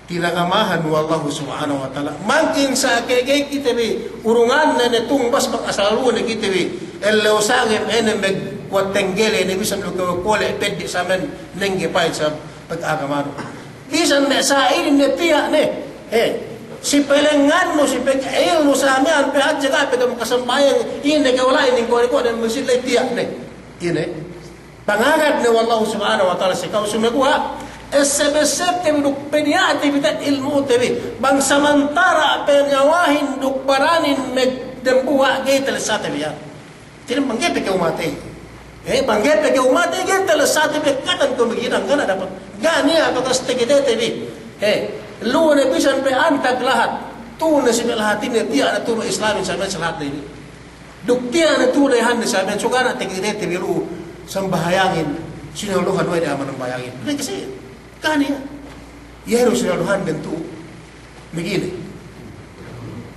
tinagamahan we' Allahu subhanahu wa ta'ala. Mangkin sa' ke ga'i kite bi, urungan ne ne tumbas bang asal lu'u ne kite bi, ellew sangem ine magkuwat tenggele ne bisan lu'u kew kole' peddi' samen nengge pa'in sa' pag'agamanu. Bisan ne sa' inin ne tiya' ne. He. Si pelengannu, si peg'ilnu sa' miya'an pe hadja ga' pe kew makasambahayang, ine kew la'i ning kuwe'-kuwe' ne masjid la'i tiya' ne. Ine. Pangagad ne we' Allahu subhanahu wa ta'ala si ka'u sumeguwa', esseb-essebte bi duk peniya'te bi te ilmu'te bi. Bang samantara' pe niyawahin duk baranin magdembuwa' ga'i talessate bi iyan. Jadi bang ga'i pe kew matey. Eh, bang ga'i pe kew matey, ga'i talessate bi, katan kew maghinang, ga' niya' dapat. Ga' niya' bakas takitete bi. Eh, lu'u ne bisan pe antag lahat. Tu'u ne si me' lahatin ne, tiya' ne tu'u me' Islamin sa' me' lahat ne bi. Duk tiya' ne tu'u dayahan ne samiyan, so ga' ne takitete bi lu'u sambahayangin, sinalohan we' de a'a manambahayangin. Duk kasi'in, ga' niya'. Iye du sinalohan den tu'u. Magine.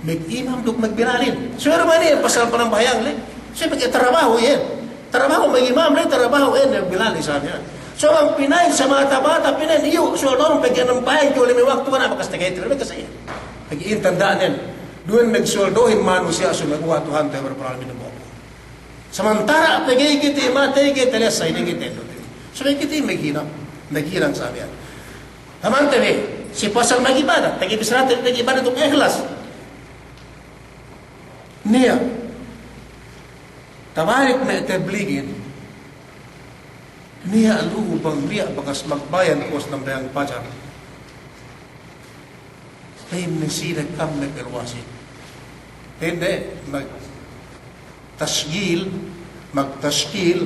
Magimam duk magbilalin. So duma'in iye pasal panambahayang le. So pegge' tarabahu iye. Tarabahu magimam le, tarabahu iye magbilalin samiyan. So bang pina'in sa' mata-mata pina'in iyu', so dong pegge' nambahayang kew lime waktu, ga' ne bakas takitete bi, kasi'in. Pegge' intan da'nen. Duwen magsuweldohin manusiya' sumeguwa' Tuhante Rabbul Alamin ne mo'o. Samantara' pe ga'i kite matey, ga'i talessa ine kite. Subey kite maghinang. Naghinang sa miya'an. Pamante bi, si pasal mag'ibadat, pegge' bissarate mag'ibadat duk ihlas. Niya'. Tabalik me' tabligin. Niya' lu'u bang niya' bakas magbayan kuwas nambahayang pajar. Pa'inne sine kam me' peluwasin. Pa'inne mag-, tashgil, magtashgil,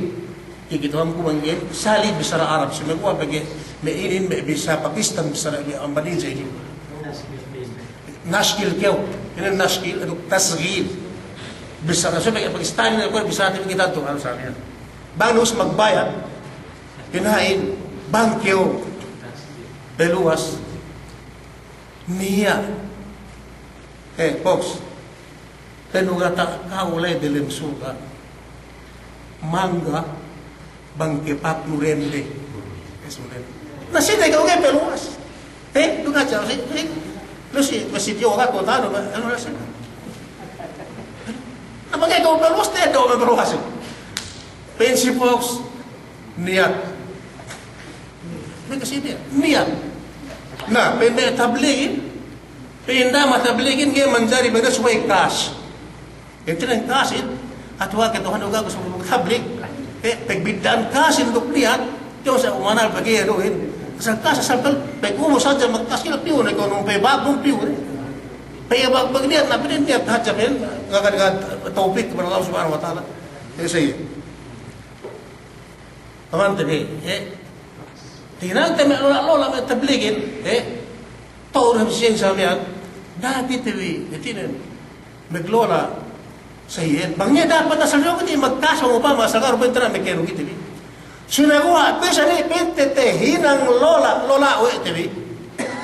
iye kite bi bang inin, sali' bissara Arab, sumeguwa' pegge' me' inin, me' bisa Pakistan bissara, me' amban India inin. Nashgil kew, inin nashgil, anu tashgil. Bissara, so pegge' Pakistani, pegge' bissara, pegge' tantu, anu sa miya'an. Bang nuhus magbayan, pina'in, bang kew peluwas, niya'. Eh, folks, penugata' ka'u la'i delem surga'. Mangga bang kepaknu dende. Eh, sudah. Na sine ka'u ga'i peluwas. Eh, du hadja, si, si, lu si, si tiyo ka kota, anu, anu, anu, na bang ga'i ka'u peluwas, te, ka'u peluwas. Pa'in si folks, niyat. Pegge' si niyat. Niyat. Na, pa'in me' tabligin, pa'in dama tabligin ga'i manjari bang subey kas. Hātinen kasin, atawa ke Tuhan du ga'i subey tablig. Eh, pagbidda'an kasin duk niyat, tiyo sa umanal pegge' iye du'in. Asal kas, asal pal, pag ubus hadja magkas kila piyu ne, kunu' pa'in bang piyu ne. Pa'in bang, bang niyat, na pa'in niyat hadja pa'in, ngakan-ngakan tawpik kepada Allah Subhanahu wa Ta'ala. Eh, sa iye. Pamante bi, eh. Tinante me' lola'-lola' me' tabligin, eh. Tau dem siyen sa miya'an, da'a kite bi, hātinen. Maglola' sa iyan. Bang niya' dapat asal niya' kite magkas, bang upama asal ga'i du pa'inte na me' kenu kite bi. Sumeguwa' bisan ne pa'inte tahinang lola', lola' we' te bi.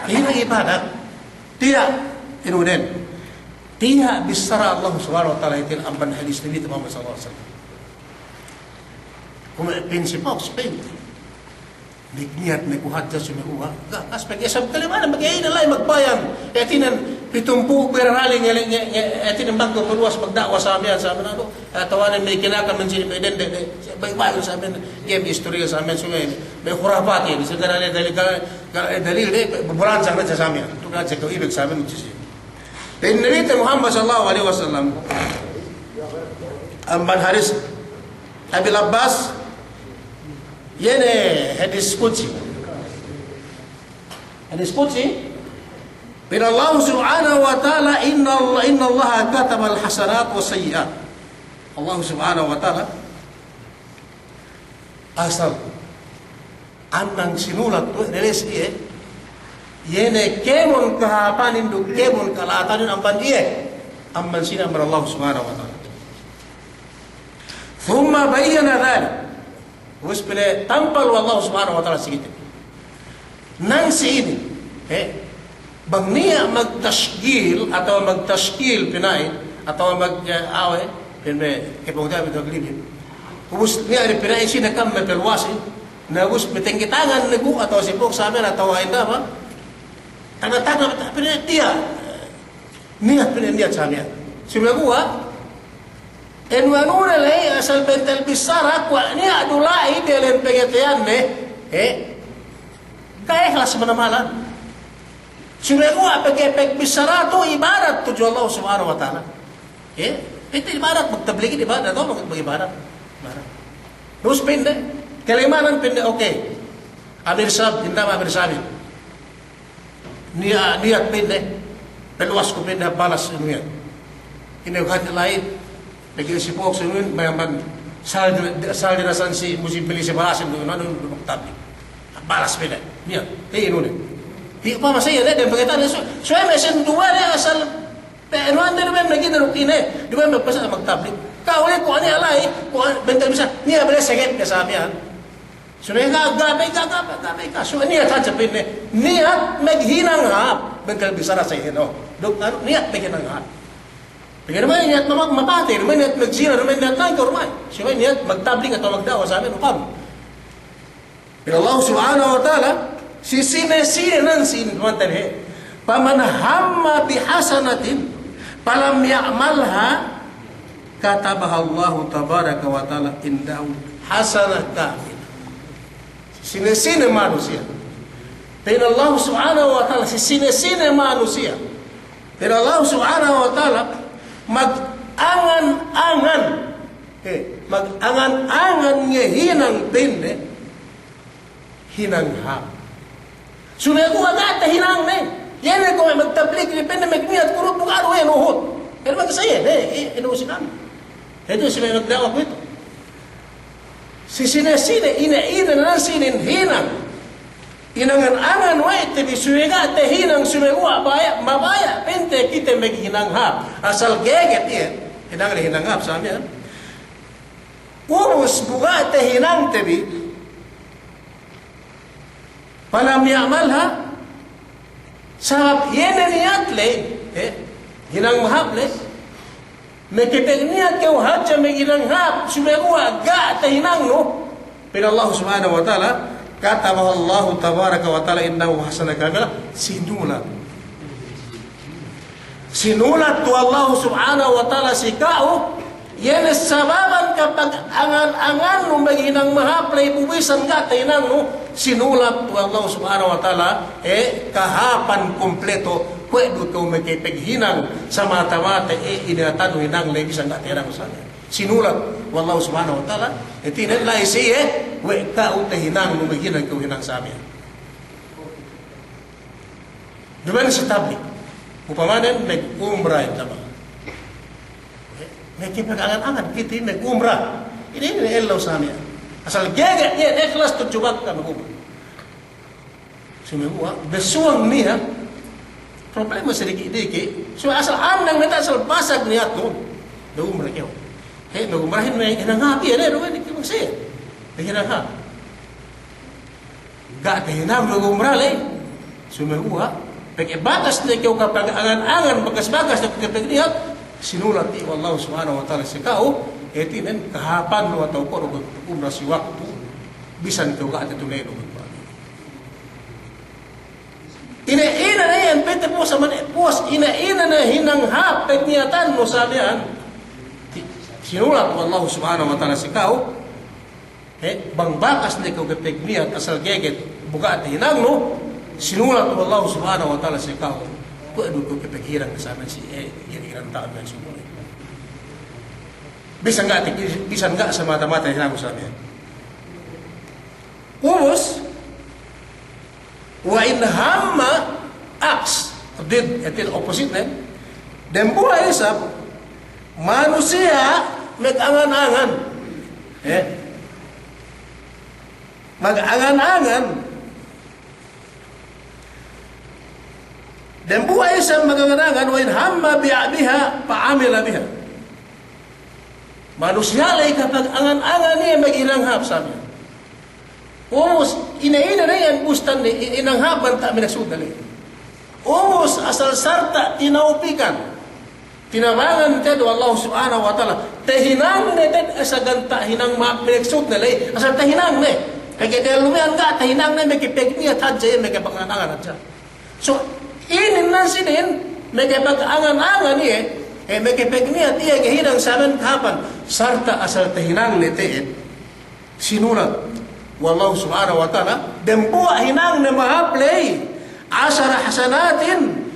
Tahinang ibadat. Tiya', inu den. Tiya' bissara Allah Subhanahu wa Ta'ala, hātinen amban hadis Nabi Muhammad sallallahu alaihi wasallam. Kuwe' pa'in si folks, pa'in. Niyat ne ku hadja sumeguwa'. Ga', kas pegge' isab kalimanan, pegge' ine la'i magbayan. Hātinen pitumpū' berarali nge', nge', nge', hātinen bang kew peluwas magda'wa sa miya'an, sa miya'an adu. Atawa ne me' kinakan men si me' dende, de, de. Bay-, bay-, sa miya'an, game istoril sa miya'an, sumeguwa' me' khurafat iyan. Sa ga' ne dalil, ga', ga' ne dalil de, bubulan sa miya'an, sa miya'an. Tu' ga' ne kew ibeg sa miya'an, si Pa'in Nabi te Muhammad sallallahu alaihi wasallam, amban hadis Abil Abbas, iye ne hadis qudsi. Hadis qudsi, pa'in Allah Subhanahu wa Ta'ala, "Inna Allah, inna Allaha katabal hasanat was sayyi'at." Allah Subhanahu wa Ta'ala asal anang sinulat we' ne la'i si iye, iye ne kēmon kahāpanin duk kēmon kala'atanin amban iye, amban sine, amban Allah Subhanahu wa Ta'ala. Thumma bayyana dhalik. Ubus pa'inne tampal we' Allah Subhanahu wa Ta'ala si kite. Nang si inin, he, bang niya' magtashgil, atawa magtashgil pina'in, atawa mag, eh, awe, pa'in me' kepungtina'i me' taglibin. Ubus niya' pina'in sine kam me' peluwasin, na ubus me' tengge tangan ne gu, atawa si pok samen, atawa inda' ba. Tanda-tanda, pa'inne tiya'. Niyat, pa'inne niyat sa miya'an. Sumeguwa', anu-anu ne la'i asal bentel bissara, kuwe' niya' du la'i diyalem pangateyanne, he? Ga' ihlas manamalan. Sumeguwa' pegge' pagbissara tu ibadat tudju Allah Subhanahu wa Ta'ala. He? Itu ibadat, magtabligin ibadat, atawa mag-, mag-ibadat. Ibadat. Terus pa'inne, kalimanan pa'inne, oke. Amir sab, inda' amir sabin. Niya', niyat pa'inne, peluwas ku pa'inne balas inu iyan. Ine hadja la'i, pegge' si pok sinun, mayaman sal, sal dinasan si musim pili si balasin, anu, anu, anu, tapi balas pa'inne, niyat, eh, inu ne. Di' pa masa iye ne, dem pegge' tane, so, so, eme sen duwe ne asal, pe, anu, ande duwe ne gine duk ine, duwe ne pasal magtablig. Ka'u le, kuwe' niya' la'i, kuwe' bentel bisa, niya' bele seget ne sa miya'an. Subey ga', ga' bey, ga', ga', ga', ga' bey, ga'. Subey niyat hadja pa'inne. Niyat maghinang hāp. Bentel bissara sa iyan, o. Duk, anu, niyat maghinang hāp. Pegge' duma'in niyat ma-, mapatey, duma'in niyat magzina, duma'in niyat nangkew, duma'in. Subey niyat magtablig atawa magda'wa sa miya'an, upama. Pa'in Allah Subhanahu wa Ta'ala, si sine-sine nan sine, pamante bi, he. Faman hamma bihasanatin falam ya'malha katabaha Allahu tabaraka wa ta'ala indahu hasanah kamilah. Sine-sine manusiya'. Pa'in Allah Subhanahu wa Ta'ala, si sine-sine manusiya'. Pa'in Allah Subhanahu wa Ta'ala, mag-angan-angan. Eh, mag-angan-angan ngahinang pa'inne hinang hāp. Sumeguwa' ga' tahinangne. Iye ne kuwe' magtablig ne pa'inne, magniyat kuwe' du, ga' du iye nuhut. Iye ne magsaye, eh, eh, iye nuhut si kami. Iye du si me' magda'wa kuwe'itu. Si sine-sine, ine-ine ne sinin hinang. Inangan-angan we' te bi suwe ga' tahinang, sumeguwa' baya', mabaya' pa'inte kite maghinang hāp. Asal geget iye, hinang ne hinang hāp sa miya'an. Ubus bu ga' tahinang te bi, falam ya'malha, sabab iye ne niyat ley, eh, hinang mahāp ley, makapag-niyat kew hadja maghinang hāp, sumeguwa' ga' tahinangnu. Pa'in Allah Subhanahu wa Ta'ala, katabahallahu tabaraka wa ta'ala indahu hasanatan kamilah, sinulat. Sinulat we' Allah Subhanahu wa Ta'ala si ka'u, iye ne sababan kapag-angan-angannu maghinang mahāp ley bu bisan ga' tahinangnu, sinulat we' Allah Subhanahu wa Ta'ala, eh, kahāpan kumpleto, kuwe' du kew makapaghinang samata-mata, eh, ine atan hinang ley bisan ga' tahinangnu sa miya'an. Sinulat we' Allah Subhanahu wa Ta'ala, eh, hātinen la'i si iye, we' ka'u tahinangnu maghinang kew hinang sa miya'an. Duma'in si tablig. Upamanen mag-umra ita ma. Makapag-angan-angan kite mag-umra. Ine, ine ellew sa miya'an. Asal geget iye, ikhlas tudju Makka mag-umra. Sumeguwa', bessuwang niya', problema sadiki'-diki'. So asal amnang niyat, asal basag niyatnu. Mag-umra kew. He, mag-umrahin me' hinang hāp iye, ne, duma'in diki' magsaye. Hinang hāp. Ga' tahinang du umra ley. Sumeguwa', pegge' bakas ne kew kapag-angan-angan, bakas-bakas ne kew kapag-niyat, sinulat we' Allah Subhanahu wa Ta'ala si ka'u, hātinen kahāpannu atawa kuwe' du umra si waktu, bisan kew ga' tatuneynu. Ine-ine ne iyan pa'inte puwas, amban puwas, ine-ine ne hinang hāp pagniyatannu sa miya'an, sinulat we' Allah Subhanahu wa Ta'ala si ka'u, He, bang bakas ne kew kapag-niyat asal geget, bu ga' tahinangnu, sinulat we' Allah Subhanahu wa Ta'ala si ka'u. Kuwe' du kew kapaghinang sa miya'an si, eh, hinang-hinang ta'u miya'an si umra. Bisan ga' te, bisan ga' samata-mata hinangnu sa miya'an. Ubus, Wa in hamma, aks, did, hātinen opposite ne. Dembuwa' isab manusiya' magangan-angan. Eh? Magangan-angan. Dembuwa' isab magangan-angan, wa in hamma bi, biha fa amila biha. Manusiya' ley kapagangan-angan iye maghinang hāp sa miya'an. Ubus, ine-ine ne iyan bustan ne, i-, hinang hāp banta' minaksudne ley. Ubus, asal sarta' tinawpikan. Tinabangan te'ed we' Allah Subhanahu wa Ta'ala. Tahinangne te'ed asal ganta' hinang ma-, minaksudne ley. Asal tahinangne. Pegge' dehellu miya'an ga' tahinangne, makapagniyat hadja iye, makapagangan-angan hadja. So, inin nan sinin, makapagangan-angan iye, eh, makapagniyat iye ngahinang sa miya'an kahāpan, sarta' asal tahinangne te'ed, sinulat we' Allah Subhanahu wa Ta'ala, dembuwa' hinangne mahāp ley, ashara hasanatin,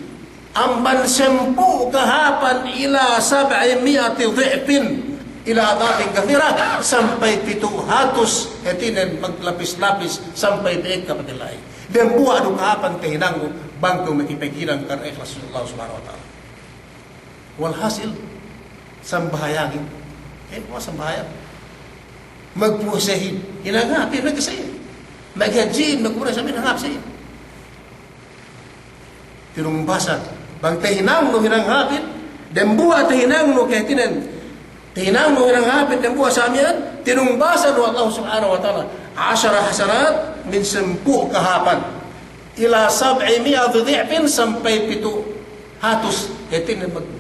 amban sampū' kahāpan, ila sab'i mi'ati dhi'fin, ila ad'afin kathira, sampay pitu' hatus, hātinen maglapis-lapis, sampay pa'ekka pagla'i. Dembuwa' du kahāpan tahinangnu, bang kew makapaghinang karna' ikhlas si Allah Subhanahu wa Ta'ala. Walhasil, sambahayangin. Eh, kuwe' sambahayang. Magpuwasahin. Hinang hāpin, magsahin. Maghadjihin, magumrahin, sa miya'an hinang hāp sahin. Tinumbasan. Bang tahinangnu hinang hāpin, dembuwa' tahinangnu kahātinen. Tahinangnu hinang hāpin dembuwa' sa miya'an, tinumbasan we' Allah Subhanahu wa Ta'ala. Ashara hasanat, min sampū' kahāpan. Ila sab'i mi'ati dhi'fin, sampay pitu' hatus. Hātinen mag-,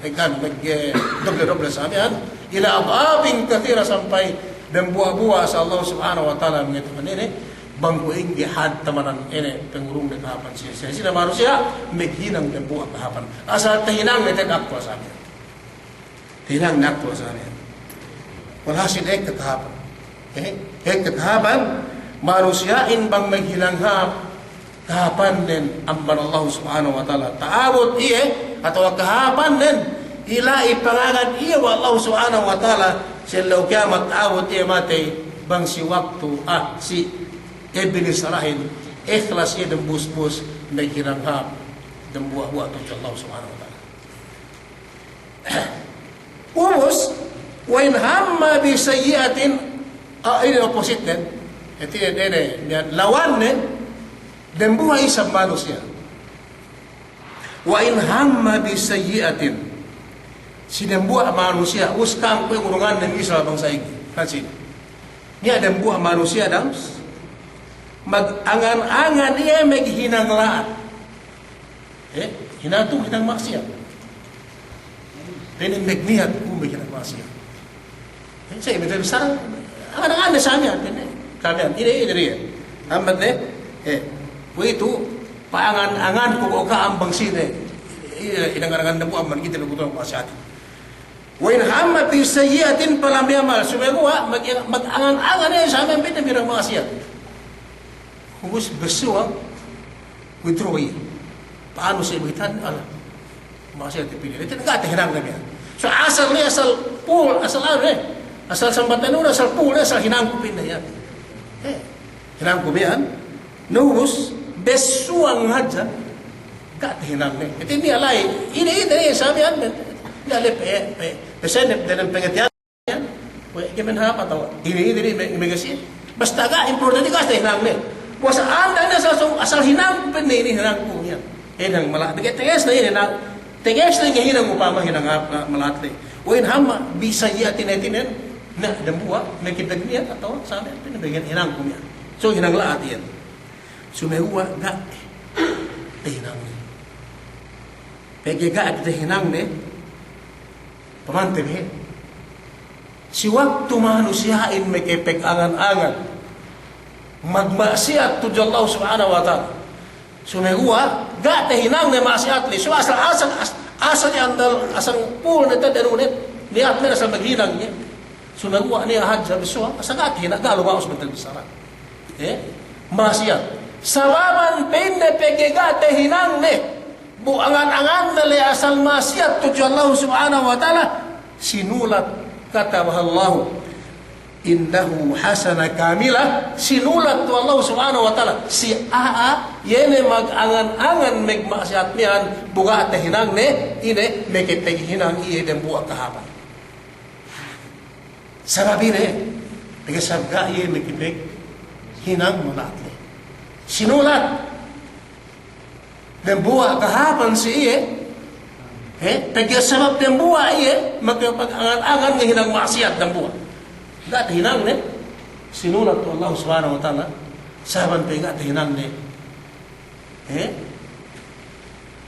eh, kan, mag-, eh, doble-doble sa miya'an. Ila ad'afin kathira, sampay dembuwa'-buwa' sa Allah Subhanahu wa Ta'ala mangatakan inin. Bang kuwe' ingge had tamanan inin pangurungne kahāpan si, si, si manusiya', maghinang dembuwa' kahāpan. Asal tahinangne te'ed aktuwa sa miya'an. Tahinangne aktuwa sa miya'an. Walhasil ekka kahāpan. Eh, ekka kahāpan. Manusiya'in bang maghinang hāp, kahāpannen amban Allahu Subhanahu wa Ta'ala. Ta'abut iye, atawa kahāpannen, ila'i pangangan iye we' Allahu Subhanahu wa Ta'ala, si ellew kiyamat ta'abut iye matey, bang si waktu, ah, si Iblis sarahin, ikhlas iye dem busbus, maghinang hāp, dembuwa'-buwa' tudju Allahu Subhanahu wa Ta'ala. Ubus, wa in hamma bi sayyi'atin, ah, inin opposite-nen. Hātinen, inin, niya' lawannen, dembuwa' isab manusiya'. Wa in hamma bi sayyi'atin. Si dembuwa' manusiya', us ka'am kuwe' urungannen isab bang sa'ingge. Hātinen. Niya' dembuwa' manusiya' dams, magangan-angan iye maghinang la'at. Eh, hinang tu hinang ma'siyat. Pa'inne magniyat ku maghinang ma'siyat. Eh, sa' iye, minsan, angan-angan ne sa' miya'an, pa'inne. Sa' miya'an, ine, ine, ine. Ambat ne, eh, kuwe'itu, pa'angan-angan ku ko' ka'am bang sine. Ine, hinang-angan ne bu amban kite lukutu ma'siyat. Wa in hamma bi sayyi'atin falam ya'malha, sumeguwa' mag-, magangan-angan iye sa' miya'an pa'inne maghinang ma'siyat. Ubus bessuwang withdraw iye. Pa'anu siye bagita'an, ala, ma'siyat pa'inne. Ite ga' tahinangne miya'an. So asal ne, asal pul, asal anu ne. Asal sambatan ne, asal pul ne, asal hinangku pa'inne iyan. Eh, hinangku miya'an. Na ubus, bessuwang hadja, ga' tahinangne. Ite niya' la'i, ine, ine, ine, sa' miya'an, niya' la'i pe, pe, pe, sene, dalam pengertian, we', kemen hāp atawa, ine, ine, ine, me-, megasi. Basta ga' importante, ga' tahinangne. Puwas anda ne asal, asal hinangku pa'inne, ine hinangku, iyan. Hinang mala', pegge' teges ne, ine, na, teges ne hinang upama, hinang hāp, na, mala'at le. Wa in hamma bi sayyi'atin, hātinen, na, dembuwa', meke magniyat atawa, sa' miya'an, pa'inne, bagian hinangku miya'an. So, hinang la'at iyan. Sumeguwa' ga' tahinangne. Pegge' ga' tahinangne, pamante bihe. Si waktu manusiya'in meke pagangan-angan magma'siyat tudju Allah Subhanahu wa Ta'ala. Sumeguwa' ga' tahinangne ma'siyat le. So asal, asal, as-, asal andal, asal pul ne, tadanu ne, niyat ne asal maghinang ne. Sumeguwa' niya' hadja bessuwang, asal ga' tahinang, ga' luma'us bentel bissara. Eh? Ma'siyat. Sababan pa'inne pegge' ga' tahinangne, bu angan-anganne le asal ma'siyat tudju Allah Subhanahu wa Ta'ala, sinulat, katabahallahu indahu hasanah kamilah, sinulat tu Allah Subhanahu wa Ta'ala si a'a, iye ne magangan-angan magma'siyat miya'an, bu ga' tahinangne, ine, meke paghinang iye dembuwa' kahāpan. Sabab ine, pegge' sabab ga' iye meke paghinang mala'at le. Sinulat. Dembuwa' kahāpan si iye, he, pegge' sabab dembuwa' iye, meke pagangan-angan ngahinang ma'siyat dembuwa'. Ga' tahinangne, sinulat tu Allah Subhanahu wa Ta'ala, sababan pegge' ga' tahinangne, he,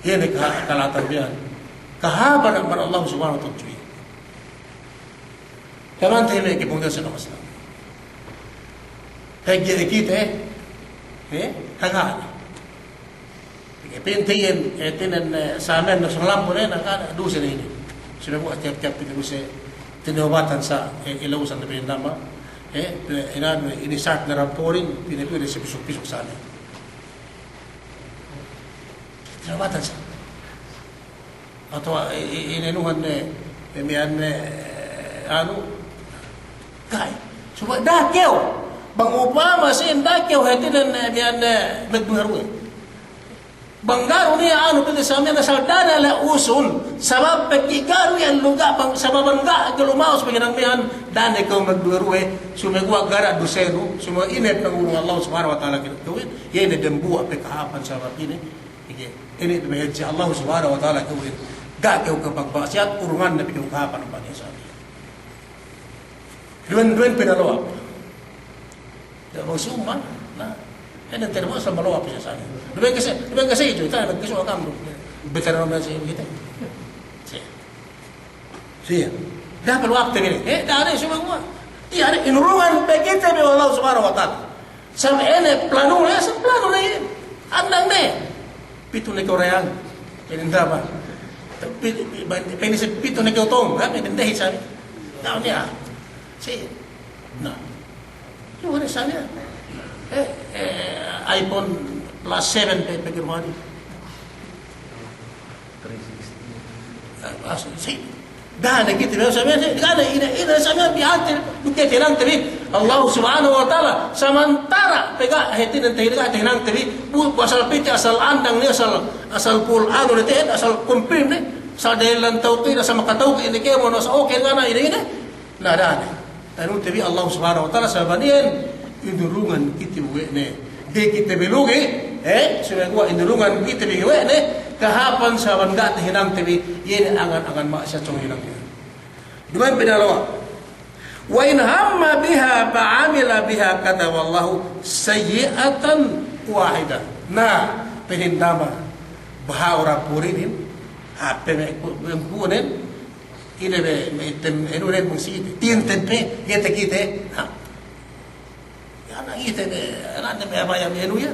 iye ne ka-, kala'atan miya'an. Kahāpan amban Allah Subhanahu wa Ta'ala tudju iye. Kaman tahi me' kepungtina'i si agama Islam. Pegge' kite, eh, kagana. Pegge' pinte iyan, eh, tinen, eh, samen na sulampune, na kana duse ne inin. Sumeguwa' tiyap-tiyap pinte duse, tinewbatan sa, eh, ilausan ne pinindama, eh, pe-, inan, ini sat ne ramporin, pinte pinte si pisuk-pisuk sa ne. Tinewbatan sa. Atawa i-, i-, inenuhan ne, e, miya'an ne, e, anu, ga'i. Subey da'a kew. Bang upama sin da'a kew hātinen, e, miya'an ne, magduwe-ruwe. Bang ga'i du niya' anu, pegge' sa miya'an asal da'a ne la'usun. Sabab pegge' ga'i du iyan luga', bang sababan ga'i kew luma'us pegge' hinang miya'an, da'a ne kew magduwe-ruwe. Sumeguwa' ga' du dusenu, sumeguwa' ine pangurung Allah Subhanahu wa Ta'ala kew, kew, iye ne dembuwa' pe kahāpan sabab ine. Ige, inin du me' hadja Allah Subhanahu wa Ta'ala kew inin. Ga' kew ke pagma'siyat, urungan ne pe kew kahāpan amban iye sa miya'an. Duwen, duwen pinalowap. Ga' bang sumba, na. Inin termasuk malowap iye sa miya'an. Duwen kase, duwen kase itu, ta, duwen kase akam du. Betul nama si kita. Si. Siye. Da'a pe waktu inin. Eh, da'a ne sumeguwa'. Iye, inin inurungan pe kite bi Allah Subhanahu wa Ta'ala. Sa ine planune, sa planune iye. Andang ne. Pitu ne kew reyang. Pa'in dapa. Pi-, pi-, pa'in si pitu ne kew tong, ha, pa'in dehi sa. Da'a ne, ah. Si. Na. Iye ne sa ne. Eh, eh, iPhone plus seven pe, pe, pe, mani. Eh, as-, si-, da'a ne kite bi, sa-, sa-, da'a ne, ine, ine, sa-, ine, bi ante, duk te hinangte bi Allah Subhanahu wa Ta'ala, samantara' pe ga' hātinen te, ga' te hinangte bi, bu-, bu asal pite, asal andang ne, asal, asal pul anu ne te, asal kumplim ne, asal dahilan tawkid, asal makatawkid ne kēmon, asal oke ngana, ine, ine. Na, da'a ne. Tanute bi Allah Subhanahu wa Ta'ala, sabab iyan inurungan kite bi we' ne. Ga'i kite bi lugi', eh, subey kuwe' inurungan kite bi we' ne, kahāpan sabab ga' te hinangte bi, iye ne angan-angan ma'asiyat sōng hinang iyan. Duma'in pinalawa'. Wa in hamma biha fa 'amila biha katabahallahu sayyi'atan wahidah. Na, pa'in dama, baha' ora purinin, hāp pe me' ku-, me' kunen, ine be, me' item, enu ne bang si ite. Tiyenten pe, ga'i takite. Ha. Iye ne ite be, iye ne me' apa iye me' enu iye.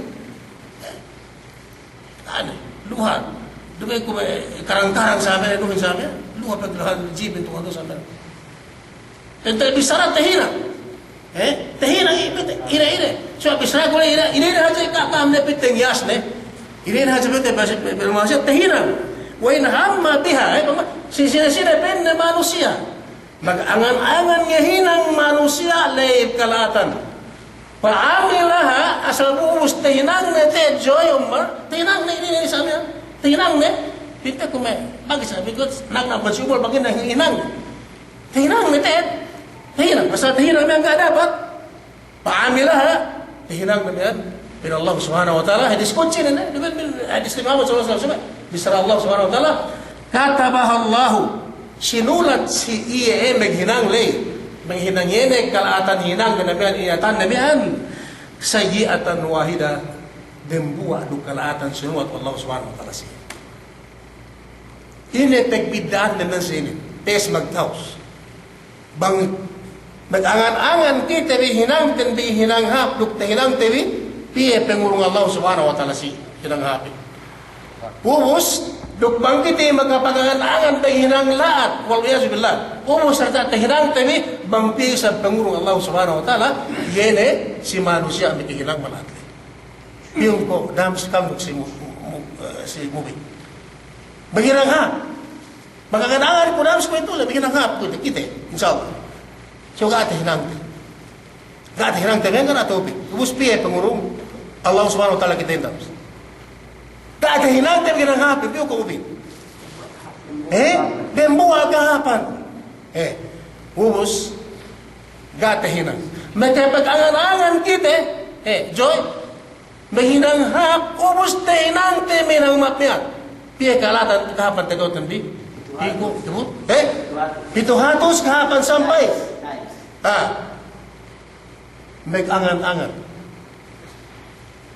Anu, luha. Duma'in kuwe' karang-karang sa me', enu sa me'. Luha pe luha jibin tu anu sa me'. Ente bissara tahinang. Eh, tahinang i-, ire, ire. So, bissara kuwe' ire, ire, ire hadja ka-, ka'am ne pite ngiyas ne. Ire, ire hadja pite bas-, be-, be-, manusiya' tahinang. Wa in hamma biha, eh, pama-, si-, sine-sine pa'inne manusiya'. Magangan-angan ngahinang manusiya' ley kala'atan. Fa 'amilaha, asal bu ubus tahinangne te joy umma, tahinangne ine, ine sa me', tahinangne. Pite kuwe' me', bagi sa, because nang na majubul bagi na hinang. Tahinang ne te. Tahinang. Pasal tahinang ne ga' dapat. Fa 'amilaha. Tahinang ne iyan. Pa'in Allah Subhanahu wa Ta'ala, hadis qudsi ne, ne, ne, hadis Nabi Muhammad sallallahu alaihi wasallam. Bissara Allah Subhanahu wa Ta'ala, katabahallahu. Sinulat si iye, eh, maghinang ley. Maghinang iye ne kala'atan hinang ne miya'an, iyatan ne miya'an. Sayyi'atan wahidah. Dembuwa' duk kala'atan sinulat Allah Subhanahu wa Ta'ala si iye. Ine pagbidda'an ne miya'an si inin, pes magtawus. Bang, magangan-angan kite bi hinangten bi hinang hāp, duk tahinangte bi, piye pangurung Allah Subhanahu wa Ta'ala si hinang hāpin. Ubus, duk bang kite makapagangan-angan bi hinang la'at, wal iyazu billah. Ubus, sarta tahinangte bi, bang piye isab pangurung Allah Subhanahu wa Ta'ala, iye ne si manusiya' makahinang mala'at. Piyun ko', dam si kam duk si mu-, mu-, eh, si mubi. Maghinang hāp. Magangan-angan ku dam si kuwe'itu le, maghinang hāp ku kite, insya Allah. So ga' tahinangte. Ga' tahinangte, menggan atau pi. Ubus piye pangurung Allah Subhanahu wa Ta'ala kite dam. Ga' tahinangte, maghinang hāp, piyun ko' mubi. Eh, dembuwa' kahāpan. Eh, ubus, ga' tahinang. Meke magangan-angan kite, eh, joy. Maghinang hāp, ubus tahinangte maghinang ma'ap miya'an. Piye kala'atan kahāpan tedo'ten bi? Piku, pitu? Eh? Pitu hatus kahāpan sampay. Ah. Magangan-angan.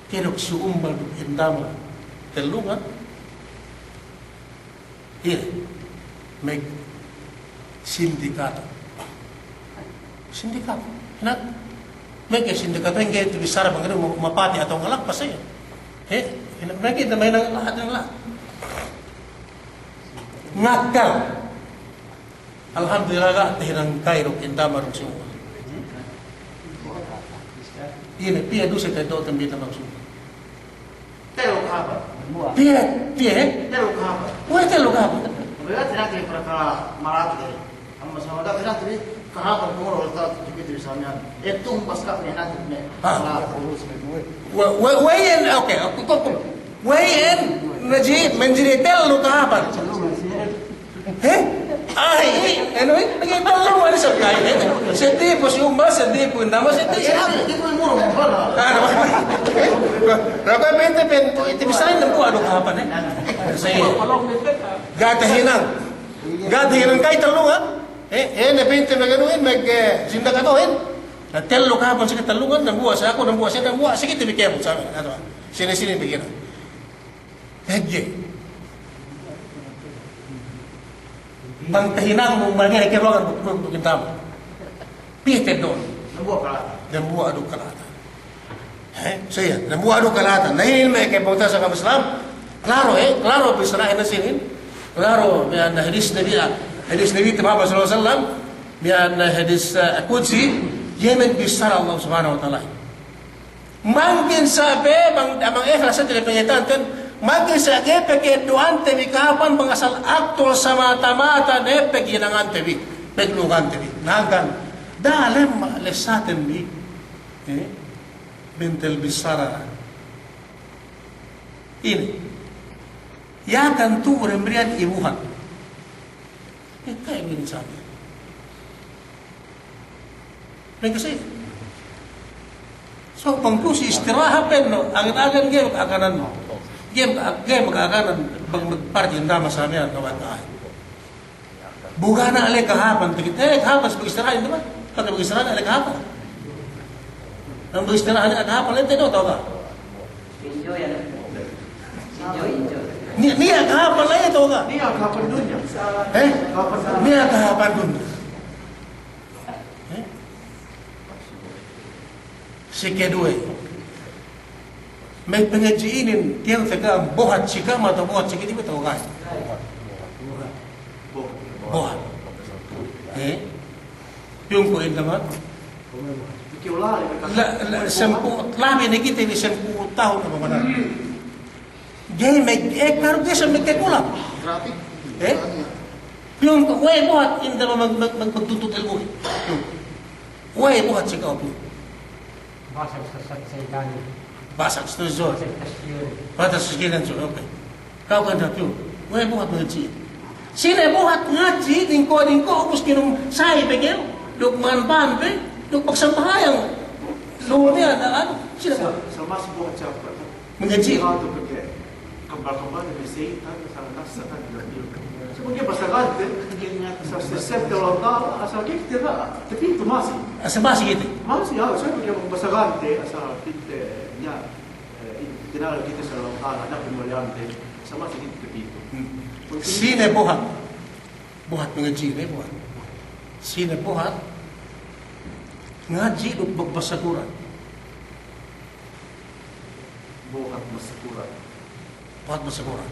Kedok si umbal duk indama tellungan. Iye, magsindikata. Sindikata. Hinang, magsindikata, ga'i tabissara bang ine ma-, mapatey atawa ngalak, pasal iye. He, hinang, magsindikata, mahinang lahat, hinang lahat. Ngakkal. Alhamdulillah, ga' tahinang kay duk indama duk si umbal. Ine, piye duse te do' tambita maksud. Tellu kahāpan. Piye, piye? Tellu kahāpan. Kuwe' tellu kahāpan. Berarti nanti para ka marat de. Amma sama da nanti kahāpan kumuro ulta jukit di samian. Etung pas ka nanti ne. Ah. Wa-, wa-, we'en, oke, oke, kok, kok. We'en, naji, manjari tellu kahāpan. He? Ay, anu, eh, lagi' tellu mani sa' kay, eh. Seddi pu si umbal, seddi pu indama, seddi, seddi. Ano? Raka pente pen, itu bisa dembuwa' du kahāpan, eh. Sa' iye. Ga' tahinang. Ga' tahinang kay tellungan. Eh, eh, ne pente mag-anuhin, mag, eh, sindikatahin. Na tellu kahāpan si katellungan, dembuwa' si aku, dembuwa' si, dembuwa' si, kite bi kēmon sa', anu, sine-sine bi kite. Pegge'. Bang tahinang mu mangere ke ruangan bukun bukin tamu. Piye te do'n? Dembuwa' kala'atan. Dembuwa' du kala'atan. He? Sa' iye, dembuwa' du kala'atan. Na inin me' ke pungtina'i si agama Islam. Klaro, he? Klaro bissarahin sinin. Klaro, miya'an hadis Nabi, hadis Nabi Muhammad sallallahu alaihi wasallam. Miya'an hadis, eh, qudsi. Iye me' bissara Allah Subhanahu wa Ta'ala. Mangkin sa' pe bang, bang ikhlas sa' te pangētanten, mangkin sa' ga'i pe ka'eddo'ante bi kahāpan bang asal aktul samata-mata ne paghinangante bi, paglugante bi. Na hangkan, dalem lessaten bi, eh, bentel bissara. Ine. Yakan tu'u dembuwa' ibuhan. Eh, ka'e bi ne sabi. Mangkin sa'. So, bang tu'u si istirahat pe, no, agen-agen ga'i maka'akanan, no. Ga'i, ga'i maka'akanan, bang magparjin dama sa' miya'an, kawan, kawan. Bu ga' ne le kahāpan, tikit, eh, kahāpan, si magistirahat, ine ba? Pegge' magistirahat le kahāpan. Bang magistirahat le kahāpan, le, te do, tau ga'? Enjoy, ano? Enjoy, enjoy. Niya', niya' kahāpan la'i, tau ga'? Niya' kahāpan dunya. Eh? Kahāpan dunya. Niya' kahāpan dunya. Eh? Si keduwe. Me' pangadji' inin, tiya' teka buhat si ka'am atawa buhat si kite bi atawa ga'i? Buhat. Eh? Piyun ku indaman? La, la, sampū', labi ne kite bi sampū' tahun apa mana? Ga'i me', eh, karu ga'i sa' me' kulang. Eh? Piyun ku, we' buhat indaman mag-, mag-, mag-, magtuntut ilmu'. Piyun. We' buhat si ka'u, piyun. Basag sa-, sa-, saytanin. Basag sa-, so. Basag tasyirin. Basag tasyirin, so, okay. Ka'u kan da piyun. We' buhat ngadji'. Sine buhat ngadji', dingko', dingko', ubus kinum sa'i pe kew, duk mangan pan pe, duk magsambahayang. Lu'u niya', na, anu, sine buhat? Sa-, sa' mas buhat siye. Mangadji'. Kambal-kambal ne saytan, asal nasa kan, so pegge' basagante, asal sesep de Allah Ta'ala, asal kite na, tapitu masi. Asal masi kite. Masi, ya, so pegge' basagante, asal kite, ya, eh, tinala kite asal Allah Ta'ala, na pemaliante, asal masi kite tapitu. Hmm. Sine buhat? Buhat mangadji' ne buhat. Sine buhat? Ngadji' duk magbasa Kur'an. Buhat masa Kur'an. Buhat masa Kur'an.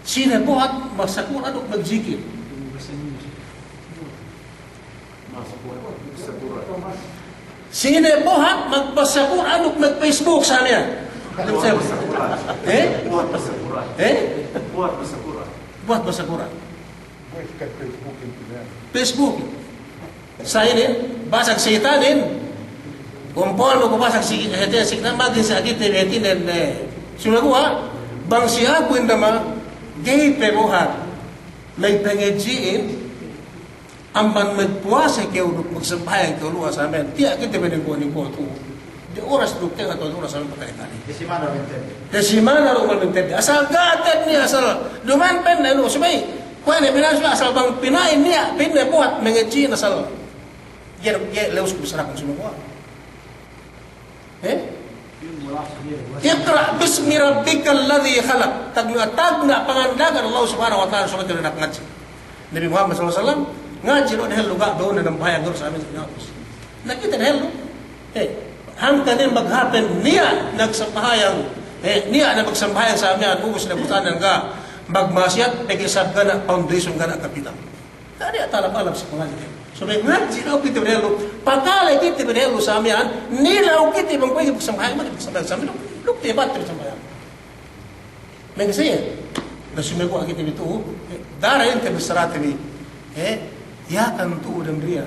Sine buhat masa Kur'an duk magjikil? Masa Kur'an, masa Kur'an. Sine buhat magbasa Kur'an duk mag-Facebook sa' miya'an? Buhat masa Kur'an. Eh? Buhat masa Kur'an. Eh? Buhat masa Kur'an. Buhat masa Kur'an. Facebook. Sa' inin, basag saytanin, kumpol ku basag si, hātinen si, na magin sa' kite bi hātinen, eh, sumeguwa', bang si aku indaman, ga'i pe buhat, magpangadji'in, amban magpuwase kew duk magsambahayang kew lu'u sa' miya'an, tiya' kite bi ningko'-ningko' tu'u. De oras duk tenga' tu'u oras sa' miya'an pakale-kale. Desi mana mintedde? Desi mana du mintedde? Asal ga' tedde, asal duma'in pa'inne lu, subey Kuwe' ne bilang suwe asal bang pina'in niya', pa'inne buhat mangadji'in asal. Ga'i, ga'i lewus ku bissarakan sumeguwa'. Eh? Iqra' bismi rabbikal ladhi khalaq. Tagna', tagna' panganda'akan Allah Subhanahu wa Ta'ala subey kew ne ngadji'. Nabi Muhammad sallallahu alaihi wasallam, ngadji' du dehellu ga' behu ne nambahayang ga'i du sa' miya'an. Na kite dehellu. Eh, hangkan ne maghapen niya' nagsambahayang, eh, niya' ne magsambahayang sa' miya'an, ubus ne butana ga' magma'asiyat, pegge' sabab ga' ne foundation, ga' ne kapital. Ga' niya' talab-alab si pangadji'. Subey ngadji' dahu' kite bi dehellu, pakale kite bi dehellu sa' miya'an, nilew kite bang kuwe' magsambahayang, magsambahayang sa' miya'an, duk, duk tibat magsambahayang. Mangkin sa' iye, na sumeguwa' kite bi tu'u, eh, daran inte bissarate bi, eh, Yakan tu'u dem riya'.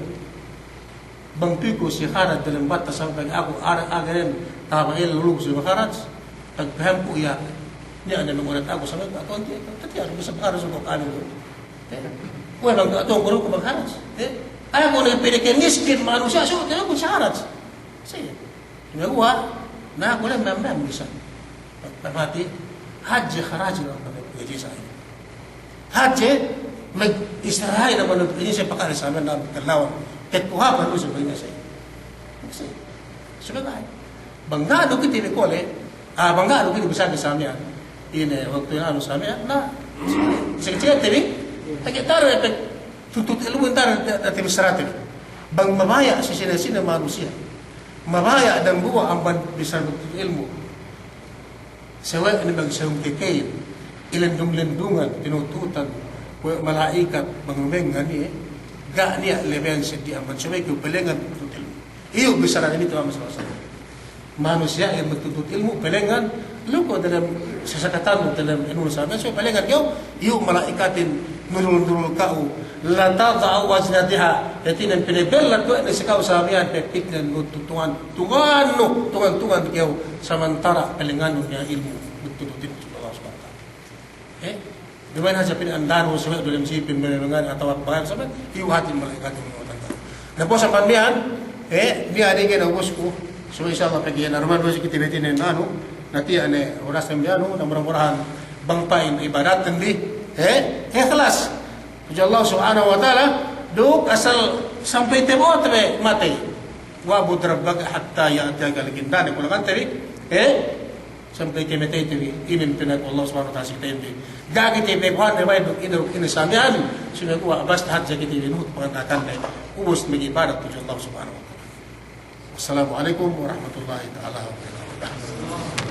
Bang piku si Haraj dalem batta sampay aku ara-, agaren taba el lulug si Haraj, pagpaham ku iye, niya' ne mengulat aku sampay aku anti, tapi harus bisa Haraj ko' kami tu. Eh, kuwe' bang ka'atuwan ku Haraj. Eh, aku ne pede ke miskin manusiya', so, tiya' ku si Haraj. Sa' iye. Sumeguwa', na aku le mem-, mem-, bisa. Pamati, hadje Haraj inu magpangajji' sa' inin. Hadje mag-Israil inu magpangajji' sa' pakale sa' miya'an na kalawan. Ket kuhapan lu sa' pangajji' sa' inin. Sa' inin. Subey ga'i. Bang ga' du kite bi kole, ah, bang ga' du kite bi sa' miya'an. Ine, waktu ine anu sa' miya'an, na, seke-seke te bi, lagi' tara epek tuntut ilmu' tara, tara te bi sarate bi. Bang mabaya' si sine-sine manusiya'. Mabaya' dambuwa' amban bisan magtuntut ilmu'. Sawe'ne bang sahung kekeyin, ilendung-lendungan, tinututan, we' mala'ikat, bang lumengngan iye, ga' niya' lebeyan seddi amban subey kew palengngan tuntut ilmu'. Iyu' bissara Nabi Muhammad sallallahu alaihi wasallam. Manusiya'in magtuntut ilmu', palengngan, luko' dalem sasakatan, dalem anu sa, so palengngan kew, iyu' mala'ikatin nurul-nurul ka'u, la tada'u ajnihataha, hātinen pinabellat we' ne si ka'u sa miya'an, pepiknen nu tungan, tungannu, tungan-tungan kew, samantara' palengngannu miya'an ilmu', magtuntut ilmu' Allah Subhanahu wa Ta'ala. Eh, duma'in hadja pina'andanu, subey du dem sipin, menengan, atawa bayan, subey, iyu' hātin mala'ikatin. Na, puwas amban miya'an, eh, miya'an inin ubus ku, subey insya Allah pegge' na, duma'in ubus kite bi hātinen anu, na tiya' ne, oras ne miya'an, na mura-murahan, bang pa'in ibadatten bi, eh, ikhlas. Tudju Allah Subhanahu wa Ta'ala, duk asal sampay tabo'o te bi matey. Wa'bud rabbaka hatta ya'tiyakal yaqin. Da'a ne kulangan te bi, eh, sampay kamateyte bi, inin pinangako Allah Subhanahu wa Ta'ala si kite bi. Ga'i kite bi buhan ne bayu' ine, ine sa miya'an, sumeguwa' basta hadja kite bi nuhut panganda'akan ne. Ubus mag'ibadat tudju Allah Subhanahu wa Ta'ala. Wassalamu alaikum warahmatullahi ta'ala wabarakatuh.